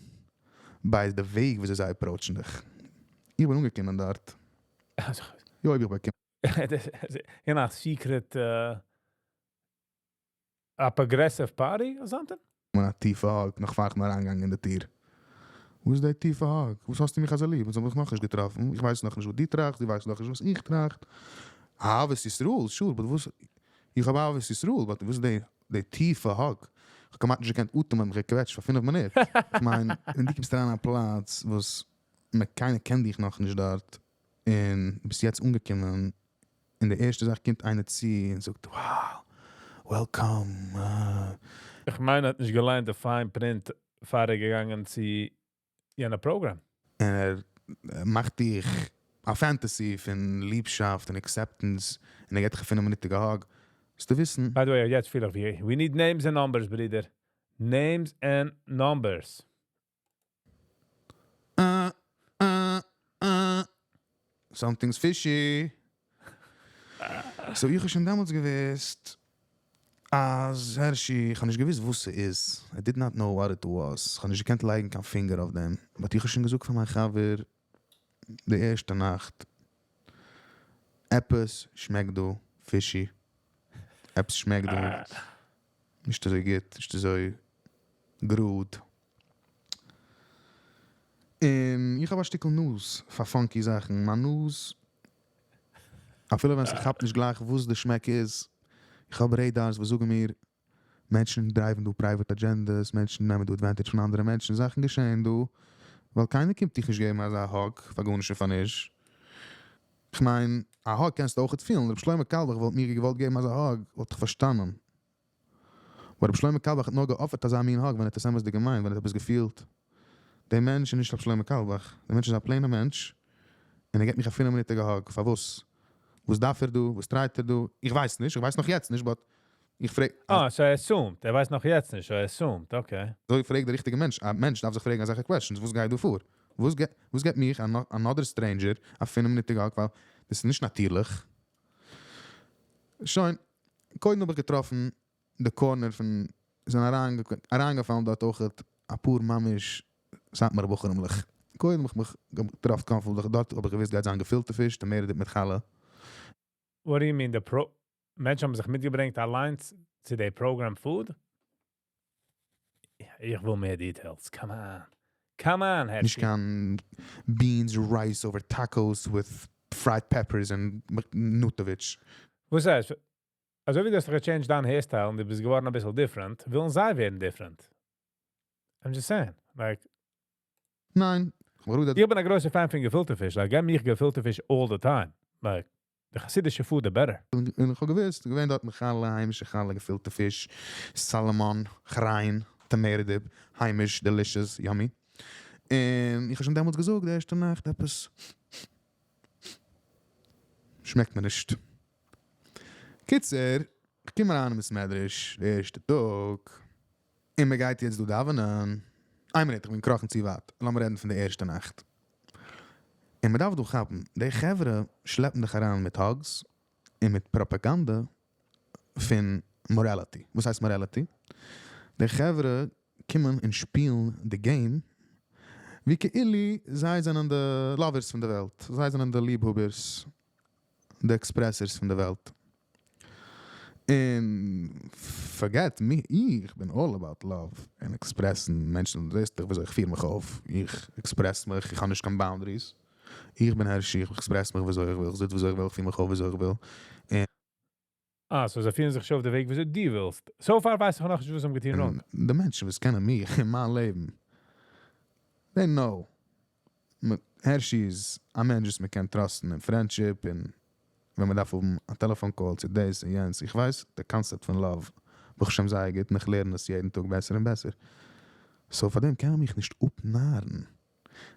by the וועג ווי זיי approach ן דיך. איך בין אנגעקומען דארט. יא, איך בין באקומען. In a secret a progressive party or something? א טיפע hug, נאך פאר איך בין אריינגעגאנגען אין די טיר. וואס איז די טיפע hug? וואס האסטו מיך אזוי ליב? אונז האבן זיך נאכנישט געטראפן, איך ווייס נאכנישט וואס דו טראכסט, דו ווייסט נאכנישט וואס איך טראכט. אהבת ישראל, sure, but וואס, איך האב אהבת ישראל, but וואס איז די טיפע hug? איך האב כמעט נישט געקענט אטעמען, מיך געקוועטשט פאר 5 מינוט. איך מיין, ווען דו קומסט אריין אין א פלאץ, וואס מען קיינער קען דיך נאכנישט דארט, און ביסט יעצט אנגעקומען, און די ערשטע זאך קומט איינער צו און זאגט, "Wow, welcome." איך מיין, ער האט נישט געליינט די fine print, פאר ער געגאנגען צו יענע program. און ער מאכט דיך א fantasy פון ליבשאפט און acceptance, און ער גיט דיך א 5-מינוטיגע hug. זאלסטו וויסן. By the way, יעצט פיל איך ווי, we need names and numbers, ברודער. Names and numbers. Something's fishy. So איך האב שוין דעמאלטס געוואוסט, אז הערשי, איך האב נישט געוואוסט וואס ס'איז. I did not know what it was. איך האב נישט געקענט לייגן קיין פינגער אויף דעם. But איך האב שוין געזאגט פאר מיין חבר, די ערשטע נאכט, עפעס שמעקט דא fishy. עפעס שמעקט דא נישט אזוי גוט, נישט אזוי גראד. און איך האב א שטיקל nose פאר funky זאכן. מיין nose, אפילו ווען ס'כאפט נישט גלייך וואס די שמעק איז, איך האב radars, וואס זאגן מיר, מענטשן drive ן דא private agendas, מענטשן נעמען דא advantage פון אנדערע מענטשן, זאכן געשען דא, ווייל קיינער קומט דיך נישט געבן אזא hug, פאר גארנישט און פאר נישט. איך מיין, א hug קענסטו אויך פילן. רב שלמה קאלבאך וואלט מיר געוואלט געבן אזא hug, וואלט איך פארשטאנען. אבער רב שלמה קאלבאך האט נאר גע offer ט אזא מין hug, ווען ער האט עס אמת'דיג געמיינט, ווען ער האט עפעס געפילט. דער מענטש איז נישט רב שלמה קאלבאך. דער מענטש איז א plain ער מענטש. און ער גיט מיך א 5-מינוטיגע hug. פארוואס? וואס דארף ער דא? וואס try ט ער דא? איך ווייס נישט. איך ווייס נאך יעצט נישט, but איך פרעג. אה, so ער assumed. ער ווייסט נאך יעצט נישט, so ער assumed, okay. So איך פרעג דער ריכטיגע מענטש. א מענטש דארף זיך פרעגן אזעלכע questions. וואס גייט דא פאר? וואס גיט מיך another stranger א 5-מינוטיגע hug? ווייל דאס איז נישט נאטירליך. שוין, קודם האב איך געטראפן די corner פון זענען אריינגעפאלן דארט אויך א פאר ממש סאטמארער בחורימלעך. קודם האב איך מיך געטראפן comfortable, דארט האב איך געוואוסט גייט זיין געפילטע פיש, tomato dip מיט חלה. What do you mean, the pro מענטשן האבן זיך מיטגעברענגט אליינס צו די program food? איך וויל מער details. Come on. Come on, נישט הערשי. קיין beans, rice over tacos with fried peppers and נוטאוויטש. וואס הייסט? אזוי ווי דו האסט גע change ט דיין hairstyle און דו ביסט געווארן א ביסל different, ווילן זיי ווערן different. I'm just saying. Like, ניין, ברודער. איך בין א גרויסער fan פון געפילטע פיש. Like, גיב מיר געפילטע פיש all the time. Like, די חסידישע food, the better. און איך האב געוואוסט, געווען דארט מיט חלה, היימישע חלה, געפילטע פיש, salmon, כריין, tomato dip, היימיש, delicious, yummy. און איך האב שוין דעמאלטס געזאגט, די ערשטע נאכט, עפעס שמעקט מיר נישט. קיצור, איך קום אריין אין בית מדרש, די ערשטע טאג, און מען גייט יעצט דא דאווענען. איין מינוט, איך בין געקראכן צו ווייט. לאמיר רעדן פון די ערשטע נאכט. און מען דארף דא כאפן, די חברה שלעפן דיך אריין מיט hugs און מיט פראפאגאנדע פון morality. וואס הייסט morality? די חברה קומען און שפילן די game, ווי כאילו זיי זענען די lovers פון די וועלט. זיי זענען די ליבהאבערס, די expressers פון די וועלט. און forget me, איך בין all about love און express ן מענטשן, ווייסט דאך וויאזוי איך פיר מיך אויף. איך express מיך, איך האב נישט קיין boundaries. איך בין הערשי, איך express מיך וויאזוי איך וויל, איך זיץ וויאזוי איך וויל, איך פיר מיך אויף וויאזוי איך וויל. און אה, so זיי פירן זיך שוין אויף די וועג, וויאזוי דו ווילסט. So far ווייס איך נאך נישט, וואס זיי האבן געטון wrong. די מענטשן, וואס קענען מיך אין מיין לעבן, they know. הערשי איז א מענטש, וואס מען קען trust ן אין friendship, און ווען מען דארף האבן א telephone call צו דאס און יענץ. איך ווייס, די concept פון love, ברוך השם זייער גוט, און איך לערן עס יעדן טאג בעסער און בעסער. So פאר דעם קען מען מיך נישט אפנארן.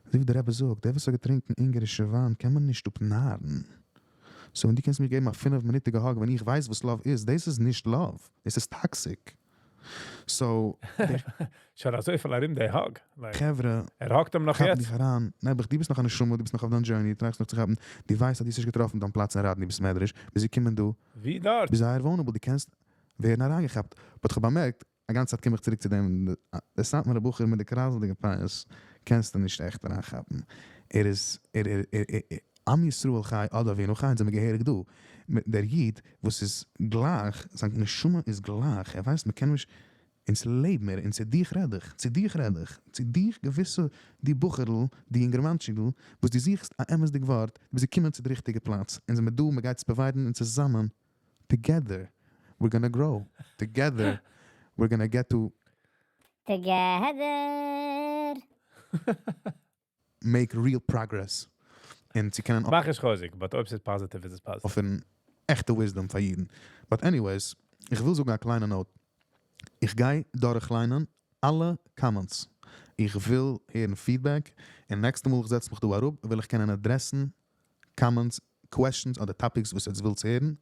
אזוי ווי דער רבי זאגט, דער וואס האט געטרונקען אונגארישע וויין, קען מען נישט אפנארן. So ווען דו קענסט מיר געבן א 5-מינוטיגע hug, ווען איך ווייס, וואס love איז, דאס איז נישט love. דאס איז toxic. So, שוין אזוי פיל ארום די hug. Like, חברה, ער hug ט אים נאך כאפן יעצט. דיך אריין. נעבעך, דו ביסט נאך א נשמה, דו ביסט נאך אויף דיין journey, דו try סט נאך צו כאפן. דו ווייסט, אז דו האסט נישט געטראפן דיין פלאץ אין ראדני בית מדרש, ביז זיי קומען דא. ווי דארט? ביסט זייער vulnerable, דו קענסט ווערן אריינגעכאפט. But איך האב באמערקט, א גאנצע צייט קום איך צוריק צו דעם, דער סאטמארער בחור מיט די קרייזלדיגע פיאות, קענסטו נישט עכט אריינכאפן. ער איז, ער, ער, ער, ער, ער, עם ישראל חי, עד אבינו חי, זענען מיר געהעריג דא. מיט דער איד, וואס איז גלייך, זיין נשמה איז גלייך, ער ווייסט, מען קען נישט. אונז לעב מיר, און צו דיך רעד איך, צו דיך רעד איך, צו דיך געוויסע די בחור'ל, די אינגערמאנטשיקל, וואס דו זוכסט א אמת'דיג ווארט, דו ביסט געקומען צו די ריכטיגע פלאץ, אונז זעמיר דא, מ'גייט עס provide ן און צוזאמען, together, we're gonna grow, together, we're gonna get to Together. make real progress, און צו קענען מאך נישט חוזק, but אויב ס'איז positive איז עס positive. offer ן עכטע wisdom פאר אידן. But anyways, איך וויל זאגן א קליינע note. איך גיי דורכליינען אלע comments. איך וויל הערן feedback, און נעקסטע מאל איך זעץ מיך דא אראפ, וויל איך קענען address ן comments, questions אדער topics וואס עטס ווילטס הערן.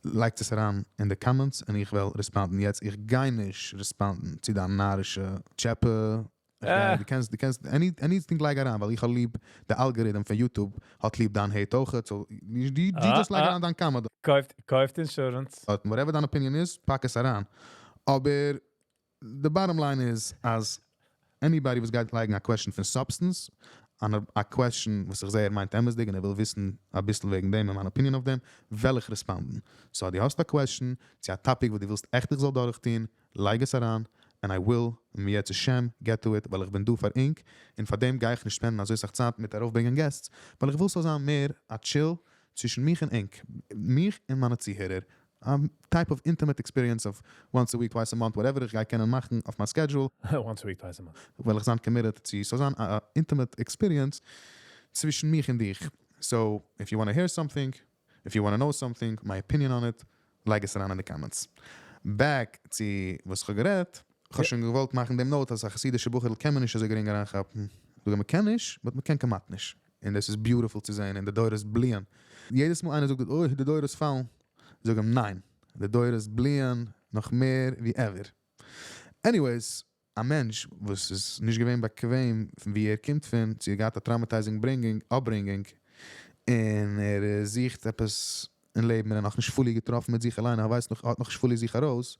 לייגט עס אריין אין די comments און איך וועל respond ן. יעצט, איך גיי נישט respond ן צו דיין נארישע טשעפע. איך גיי, דו קענסט, דו קענסט, anything לייג אריין, ווייל איך האב ליב די algorithm פון YouTube האט ליב דיין hate אויך, so דו just לייג אריין דיין comment. קויפט insurance. Whatever דיין opinion איז, פאק עס אריין. אבער the bottom line איז, אז anybody וואס גייט לייגן א question פון substance, א question וואס איך זעה ער מיינט אמת'דיג און ער וויל וויסן אביסל וועגן דעם און מיין opinion אויף דעם, וועל איך respond ן. So אז דו האסט א question צו א topic וואס דו ווילסט עכט איך זאל דורכטון, לייג עס אריין, and I will, אם ירצה השם, get to it, ווייל איך בין דא פאר ענק, און פאר דעם גיי איך נישט spend ן אזוי סאך צייט מיט ארויפברענגען guests, ווייל איך וויל ס'זאל זיין מער א chill צווישן מיך און ענק, מיך און מיינע צוהערער, א type of intimate experience of once a week, twice a month, whatever איך גיי קענען מאכן אויף מיין schedule. Once a week, twice a month. וועל איך זיין committed צו ס'זאל זיין א intimate experience צווישן מיך און דיך. So, if you wanna hear something, if you wanna know something, my opinion on it, לייג עס אריין אין די comments. Back צו וואס איך האב גערעדט, איך האב שוין געוואלט מאכן דעם note אז א חסידישע בחור'ל קען מען נישט אזוי גרינג אריינכאפן. זאג, מען קען נישט, but מען קען כמעט נישט. און דאס איז beautiful צו זען, און די דורות בליען. יעדעס מאל איינער זאגט, אוי, די דורות פאלן, זאג אים, ניין, די דורות בליען נאך מער ווי ever. Anyways, א מענטש וואס איז נישט געווען באקוועם פון ווי ער קומט פון, צו ער געהאט א traumatizing bringing, upbringing, און ער זוכט עפעס אין לעבן און ער נאך נישט fully געטראפן מיט זיך אליין, ער ווייסט נאך, האט נאך נישט fully זיך ארויס,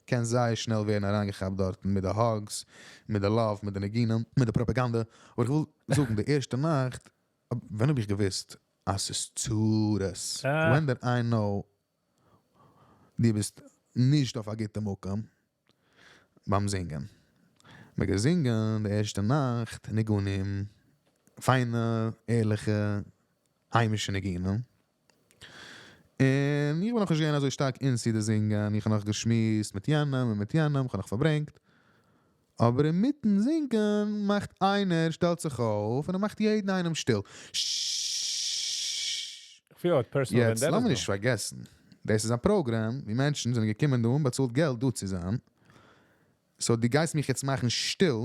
קען זייער שנעל ווערן אריינגעכאפט דארטן מיט די hugs, מיט די love, מיט די ניגונים, מיט די פראפאגאנדע. אבער איך וויל זאגן, די ערשטע נאכט, ווען האב איך געוואוסט אז ס'איז צרות? When did I know דו ביסט נישט אויף א גוטע מקום ביים זינגען? מ'האט געזינגען די ערשטע נאכט ניגונים, פיינע, ערליכע, היימישע ניגונים. און איך בין נאך נישט געווען אזוי שטארק into די זינגען, איך האב נאך געשמועסט מיט יענעם און מיט יענעם, איך האב נאך פארברענגט. אבער אינמיטן זינגען מאכט איינער, שטעלט זיך אויף און ער מאכט יעדן איינעם שטיל. איך פיל האט personal יעצט vendettas לאמיר דא. נישט פארגעסן, דאס איז א פראגראם ווי מענטשן זענען געקומען דא און באצאלט געלט דא צו זיין. So דו גייסט מיך יעצט מאכן שטיל,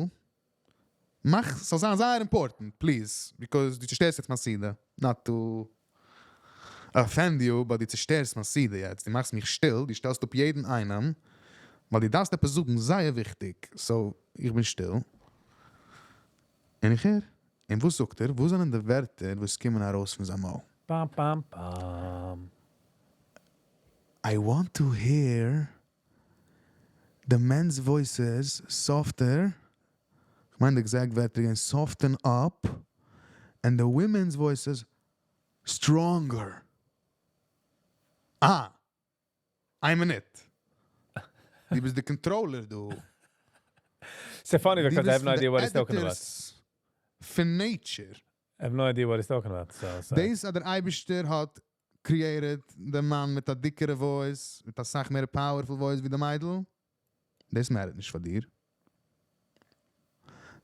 מאך, ס'זאל זיין זייער important, please, because דו צושטערסט יעצט מיין סעודה. Not to offend you, but דו צושטערסט מיין סעודה יעצט. דו מאכסט מיך שטיל, דו שטעלסט אפ יעדן איינעם, ווייל דו דארפסט עפעס זאגן זייער וויכטיג. So, איך בין שטיל. און איך הער. און וואס זאגט ער? וואס זענען די ווערטער וואס קומען ארויס פון זיין מויל? פאם פאם פאם. I want to hear the men's voices softer. איך מיין די exact ווערטער גייען soften up and the women's voices stronger. אה! איין מינוט. דו ביסט די controller דא. It's funny דו because I have ביסט no פון די idea what he's talking about. editors פון nature. I have no idea what he's talking about. So. דאס אז דער אייבערשטער האט created דעם מאן מיט א דיקערע voice, מיט א סאך מער powerful voice ווי די מיידל, דאס matter ט נישט פאר דיר.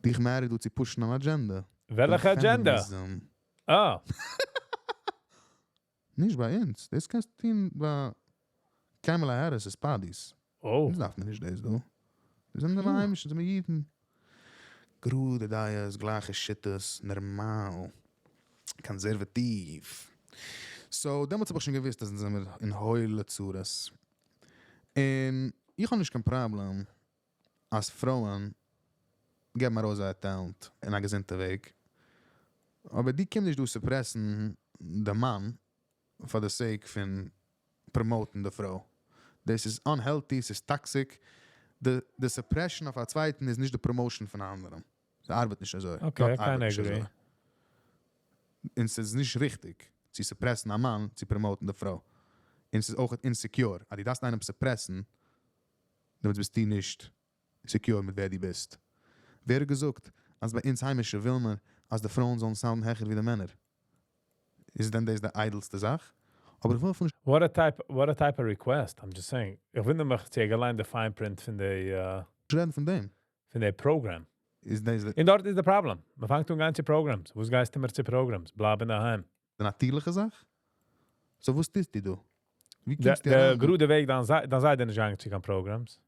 דיך matter דא צו push ן אן agenda. וועלכע agenda? Feminism. Oh. נישט ביי אונז. דאס קענסטו טון ביי Kamala Harris' parties. Oh. אונז דארף מען נישט דאס דא. מיר זענען די היימישע, זענען מיר אידן. גראדע דעות, גלייכע שיטות, נארמאל. קאנסערוואטיוו. So, דעמאלטס האב איך שוין געוואוסט, אז אונז זענען מיר אין הוילע צרות. און איך האב נישט קיין פראבלעם, אז פרויען געבן ארויס זייער talent אין א געזונטע וועג. אבער די קומט נישט דא suppress ן דעם מאן for the sake פון promote ן די פרוי. דאס איז unhealthy, ס'איז toxic. The suppression אויף א צווייטן איז נישט די promotion פון אנדערן. ס'ארבעט נישט אזוי. Okay, גאט I ארבעט kinda נישט אזוי. agree. און ס'איז נישט ריכטיג צו suppress ן א מאן, צו promote ן די פרוי. און ס'איז אויך insecure. אז דו דארפסט איינעם suppress ן, דעמאלטס ביסטו נישט secure מיט ווער דו ביסט. ווער האט געזאגט אז ביי אונז היימישע וויל מען אז די פרויען זאלן sound ן העכער ווי די מענער? איז דען דאס די איידלסטע זאך? אבער איך וויל אפילו נישט What a type of request. I'm just saying. איך וואונדער מיך, צו ער געליינט די fine print פון די רעדן פון דעם. פון די program. איז דאס די און דארט איז די problem. מען פאנגט אן גיין צו programs. וואס גייסטו מיר צו programs? בלייב אין דערהיים. די נאטירליכע זאך? So וואס טוסטו דא? ווי דער קומסטו דער אריין? גראדע וועג, דאן זיי דיר נישט געגאנגען צו קיין programs.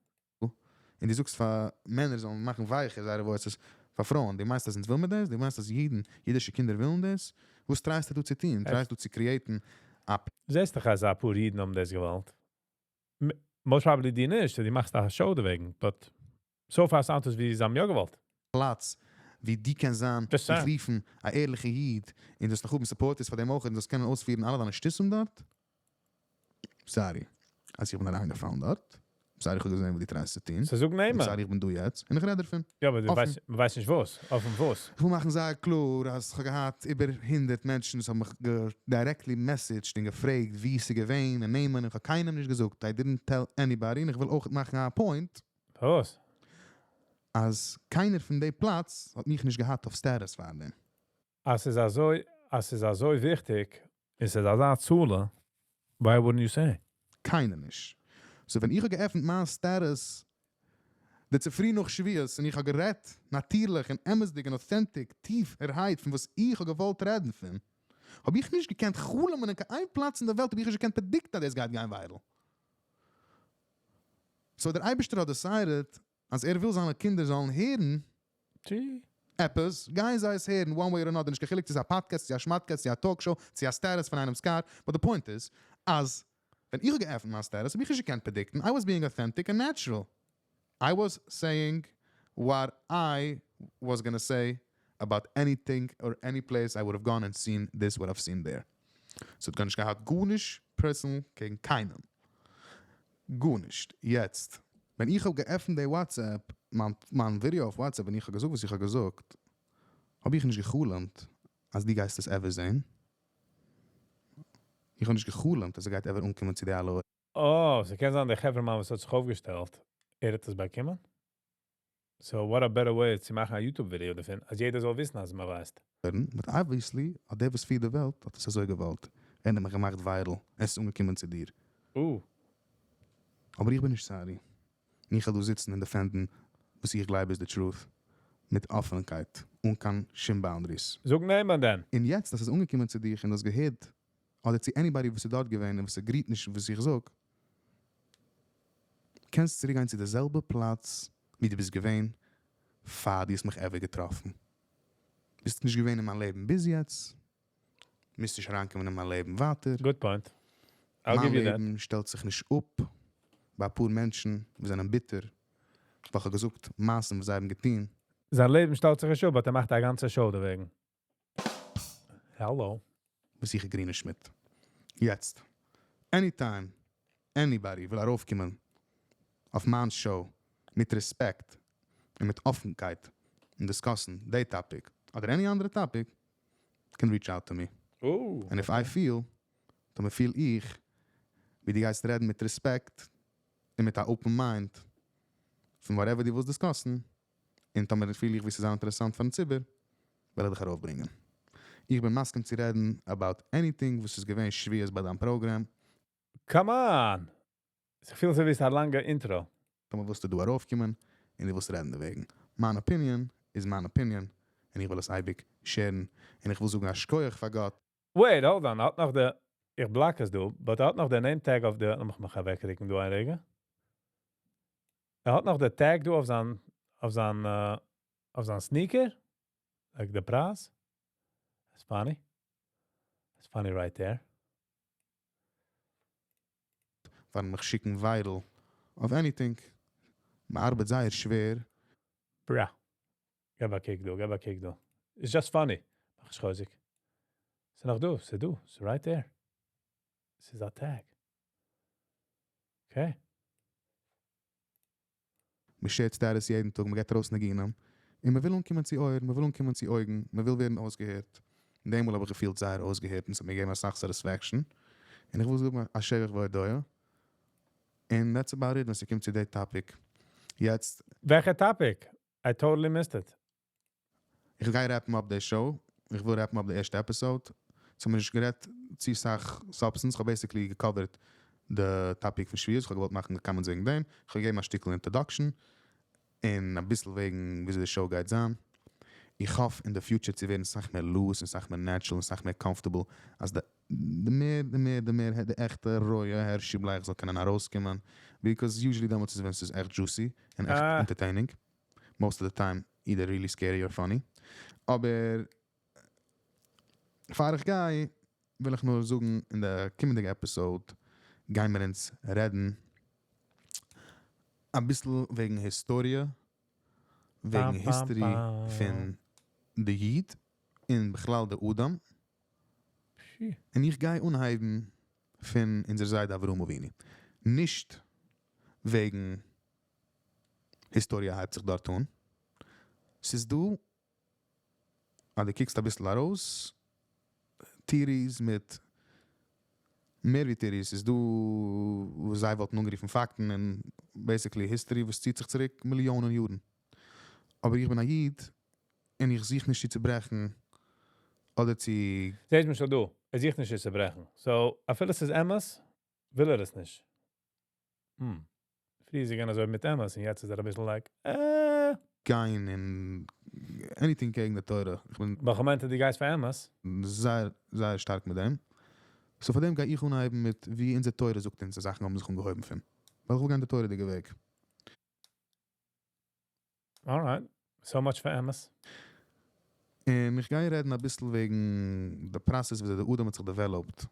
און דו זאגסט פאר מענער זאלן מאכן ווייכער זייערע voices פאר פרויען. דו מיינסט, אז אונז ווילן מיר דאס? דו מיינסט, אז אידישע קינדער ווילן דאס? וואס try סטו דא צו טון? Try סטו צו create ן א זעסט דאך, אז א פאר אידן האבן דאס געוואלט. Most probably די נישט, דו מאכסט א show דערוועגן, but so far sound עס ווי זיי האבן יא געוואלט. פלאץ, ווי דו קענסט זיין, Just דיך saying. רופן, א ערליכע איד, און דאס נאך האבן supporters פאר דעם אויך, און דאס קענען אויספירן אלע דיינע שטותים דארט? Sorry, אז איך בין אריינגעפאלן דארט. Sorry, איך האב געזען, וואס דו try סט צו טון. So זאג נעמען. Sorry, איך בין דא יעצט. און איך רעד דערפון. יא, אבער דו אפן. ווייסט, מען ווייסט נישט וואס. אפן וואס. איך וויל מאכן זייער קלאר, אז איך האב געהאט איבער 100 מענטשן, וואס האבן מיך directly messaged און געפרעגט, ווי ס'איז געווען, און נעמען. איך האב קיינעם נישט געזאגט. I didn't tell anybody. און איך וויל אויך מאכן א point, וואס? אז קיינער פון די פלאץ האט מיך נישט געהאט אויף status פאר דעם. אז ס'איז אזוי וויכטיג, איז עס אזא צאל, why wouldn't you say? קיינער נישט. So ווען איך האב געעפנט מיין status, די צופרי נאך שבועות, און איך האב גערעדט, נאטירליך און אמת'דיג און authentic, טיפערהייט, פון וואס איך האב געוואלט רעדן פון, האב איך נישט געקענט חלומ'ען, אין קיין פלאץ אין דער וועלט האב איך נישט געקענט predict ן, אז דאס גייט גיין viral. So דער אייבערשטער האט decided, אז ער וויל זיינע קינדער זאלן הערן, Gee. עפעס, גייען זיי עס הערן, one way or another, נישט קיין חילוק, צו ס'איז א podcast, צו א שמאטקעסט, צו א talk show, צו א status פון איינעמ'ס car. But the point is, אז ווען איך האב געעפנט מיין status, האב איך נישט געקענט predict ן. I was being authentic and natural. I was saying what I was gonna say about anything or any place I would have gone and seen this, what I've seen there. So, האט גארנישט געהאט, גארנישט personal קעגן קיינעם. גארנישט. יעצט, ווען איך האב געעפנט די WhatsApp, מיין ווידעא אויף WhatsApp, ווען איך האב געזאגט, וואס איך האב געזאגט, האב איך נישט געחלומט, אז דו גייסט עס ever זען. איך האב נישט געחלומט, אז ער גייט ever אנקומען צו די אלע Oh, ס'קען זיין, דער חברהמאן, וואס האט זיך אויפגעשטעלט, ער האט עס באקומען? So what a better way צו מאכן א YouTube-ווידעא דערפון, אז יעדער זאל וויסן, אז מען ווייסט. But obviously, האט דער, וואס פירט די וועלט, האט עס אזוי געוואלט. ער האט מיך געמאכט viral. עס איז אנגעקומען צו דיר. אבער איך בין נישט sorry. איך וועל דא זיצן און defend ן, וואס איך גלייב איז the truth. מיט אפנקייט. אן קיין שום boundaries. זאג נעמען דען. און יעצט, אז עס איז אנגעקומען צו דיר און דאס געהערט, אדער צו anybody, וואס איז דארט געווען און וואס agree ט נישט, וואס איך זאג, קענסט צוריקגיין צו דער זעלבע פלאץ, ווי דו ביסט געווען, פאר דו האסט מיך ever געטראפן. ביסט נישט געווען אין מיין לעבן ביז יעצט. מוזט נישט אריינקומען אין מיין לעבן ווייטער. Good point. I'll מיין give you that. לעבן שטעלט זיך נישט אפ ביי א פאר מענטשן, וואס זענען ביטער. ווייל איך האב געזאגט, מעשים, וואס זיי האבן געטון. זיין לעבן שטעלט זיך נישט אפ, אבער ער מאכט א גאנצע show דערוועגן. Hello. וואס איך agree נישט מיט. יעצט, anytime, anybody וויל ארויפקומען אויף מיין show מיט respect און מיט אפנקייט און discuss ן די topic אדער any אנדערע topic, can reach out to me. And if I feel, דאן פיל איך, ווי דו גייסט רעדן מיט respect און מיט א open mind פון whatever דו ווילסט discuss ן, און דאן פיל איך, ווי ס'איז אינטערעסאנט פאר'ן ציבור, וועל איך דיך ארויפברענגען. איך בין מסכים צו רעדן about anything, וואס איז געווען שבועות ביי דיין program. Come on! איך פיל אזוי ווי עס איז א לאנגע intro. דאן ווילסטו דא ארויפקומען און דו ווילסט רעדן דערוועגן. מיין opinion איז מיין opinion און איך וויל עס אייביג share ן און איך וויל זאגן א שכוח פאר גאט. Wait, hold on. ער האט נאך די, איך block עס דא, but ער האט נאך די name tag אויף די, לאמיך מיך אוועקרוקן דא א רגע. ער האט נאך די tag דא אויף זיין sneaker. Like די פרייז. That's funny. That's funny right there. פאר'ן מיך שיקן viral אויף anything. מען ארבעט זייער שווער. Bruh. גיב א קוק דא, גיב א קוק דא. It's just funny. מאך נישט חוזק. ס'איז נאך דא, ס'איז דא, ס'איז right there. ס'איז א tag. Okay. מען share ט status יעדן טאג, מען גייט ארויס ניגונים. און מען וויל אנקומען צו אויערן, מען וויל אנקומען צו אויגן, מען וויל ווערן אויסגעהערט. אין דעם מאל האב איך געפילט זייער אויסגעהערט און עס האט מיר געגעבן א סאך satisfaction. און איך וויל זאגן, א שבח והודאה. And that's about it, ווען עס קומט צו די topic. יעצט. וועלכע topic? I totally missed it. איך גיי wrap ן up די show. איך וויל wrap ן up די ערשטע episode. So מיר נישט גערעדט צו אסאך substance. איך האב basically גע cover ט די topic פון שבועות. איך האב געוואלט מאכן די comments וועגן דעם. איך האב געגעבן א שטיקל introduction. און א ביסל וועגן וויאזוי די show גייט זיין. איך האף אין the future צו ווערן אסאך מער loose און אסאך מער natural און אסאך מער comfortable. אז די מער, די מער, די מער, די עכטע רויע הערשי בלייך זאל קענען ארויסקומען. Because usually דעמאלטס איז ווען ס'איז עכט juicy און עכט entertaining. Most of the time either really scary or funny. אבער פאר איך גיי, וויל איך נאר זאגן, אין די קומענדיגע episode גייען מיר אונז רעדן א ביסל וועגן היסטאריע, וועגן פאם, פאם, history פאם. פון די איד און בכלל די אדם. פשי. און איך גיי אנהייבן פון אונזער זיידע אברהם אבינו. נישט וועגן היסטאריע הייבט זיך דארט אן. ס'איז דא, אז דו קוקסט א ביסל ארויס, theories מיט מער ווי theories, ס'איז דא וואס זיי וואלטן אנגערופן פאקטן און basically history וואס ציט זיך צוריק מיליאנען יארן. אבער איך בין א איד און איך זוך נישט צו צוברעכן אדער צו זעהט מען שוין דא, ער זוכט נישט צו צוברעכן. So, אפילו עס איז אמת, וויל ער עס נישט. פריער איז ער געווען אזוי מיט אמת און יעצט איז ער א ביסל like. גיין אין anything קעגן די תורה. איך בין וועלכע מיינט דו גייסט פאר אמת? זייער, זייער שטארק מיט דעם. So פאר דעם גיי איך אנהייבן מיט ווי אונזער תורה זאגט אונז, די זאכן האבן זיך אנגעהויבן פון. ווייל איך וויל גיין די תורה'דיגע וועג. Alright. So much for אמת. און איך גיי רעדן א ביסל וועגן די process וויאזוי די אדם האט זיך developed.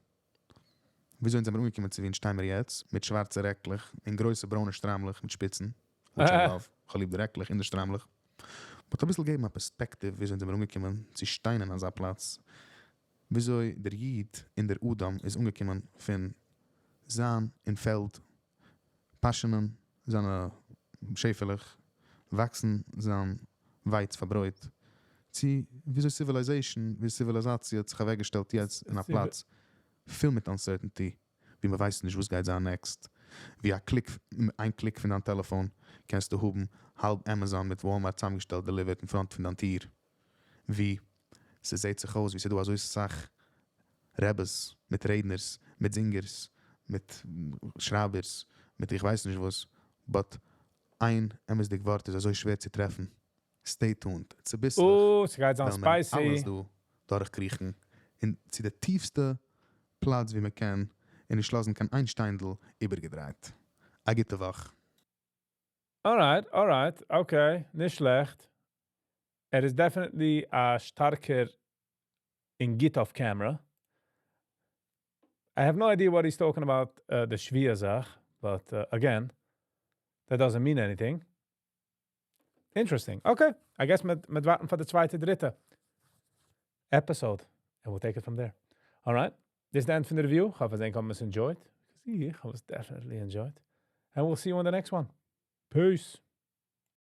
וויאזוי זענען מיר אנגעקומען צו ווי שטייען מיר יעצט, מיט שווארצע רעקלעך, און גרויסע ברוינע שטריימלעך מיט שפיצן. Which I love. איך ליב די רעקלעך און די שטריימלעך. But א ביסל געבן א perspective, וויאזוי זענען מיר אנגעקומען צו שטיין אין אזא פלאץ. וויאזוי דער איד און דער אדם איז אנגעקומען פון זיין אין פעלד, פאשענען זיינע שעפעלעך, וואקסן זיין ווייץ פאר ברויט, צו וויאזוי civilization, ווי ציוויליזאציע האט זיך אוועקגעשטעלט יעצט אין א פלאץ פול מיט uncertainty, ווי מען ווייסט נישט וואס גייט זיין next. ווי א click, איין click פון דיין טעלעפאן, קענסטו האבן האלב Amazon מיט Walmart צוזאמגעשטעלט, delivered in front פון דיין טיר. ווי ס'זעט זיך אויס, ווי ס'דא אזוי אסאך רביס מיט רעדנערס, מיט זינגערס, מיט שרייבערס, מיט איך ווייס נישט וואס, but איין אמת'דיג ווארט איז אזוי שווער צו טרעפן. Stay tuned. צוביסלעך Oh, ס'גייט זיין וועלן מיר spicy. אלעס דא דורכקריכן און צו די טיפסטע פלאץ ווי מען קען און נישט לאזן קיין איין שטיינדל איבערגעדרייט. א גוטע וואך. Alright, okay, נישט שלעכט. ער איז definitely א שטארקער אין get off camera. I have no idea what he's talking about, the שבועה זאך, but again, that doesn't mean anything. Interesting. Okay, I guess מ'וועט ווארטן פאר די צווייטע, דריטע episode, and we'll take it from there. Alright, this is the end פון די review. איך האף אז ענק האבן עס enjoyed. איך האב עס definitely enjoyed. And we'll see you on the next one. Peace.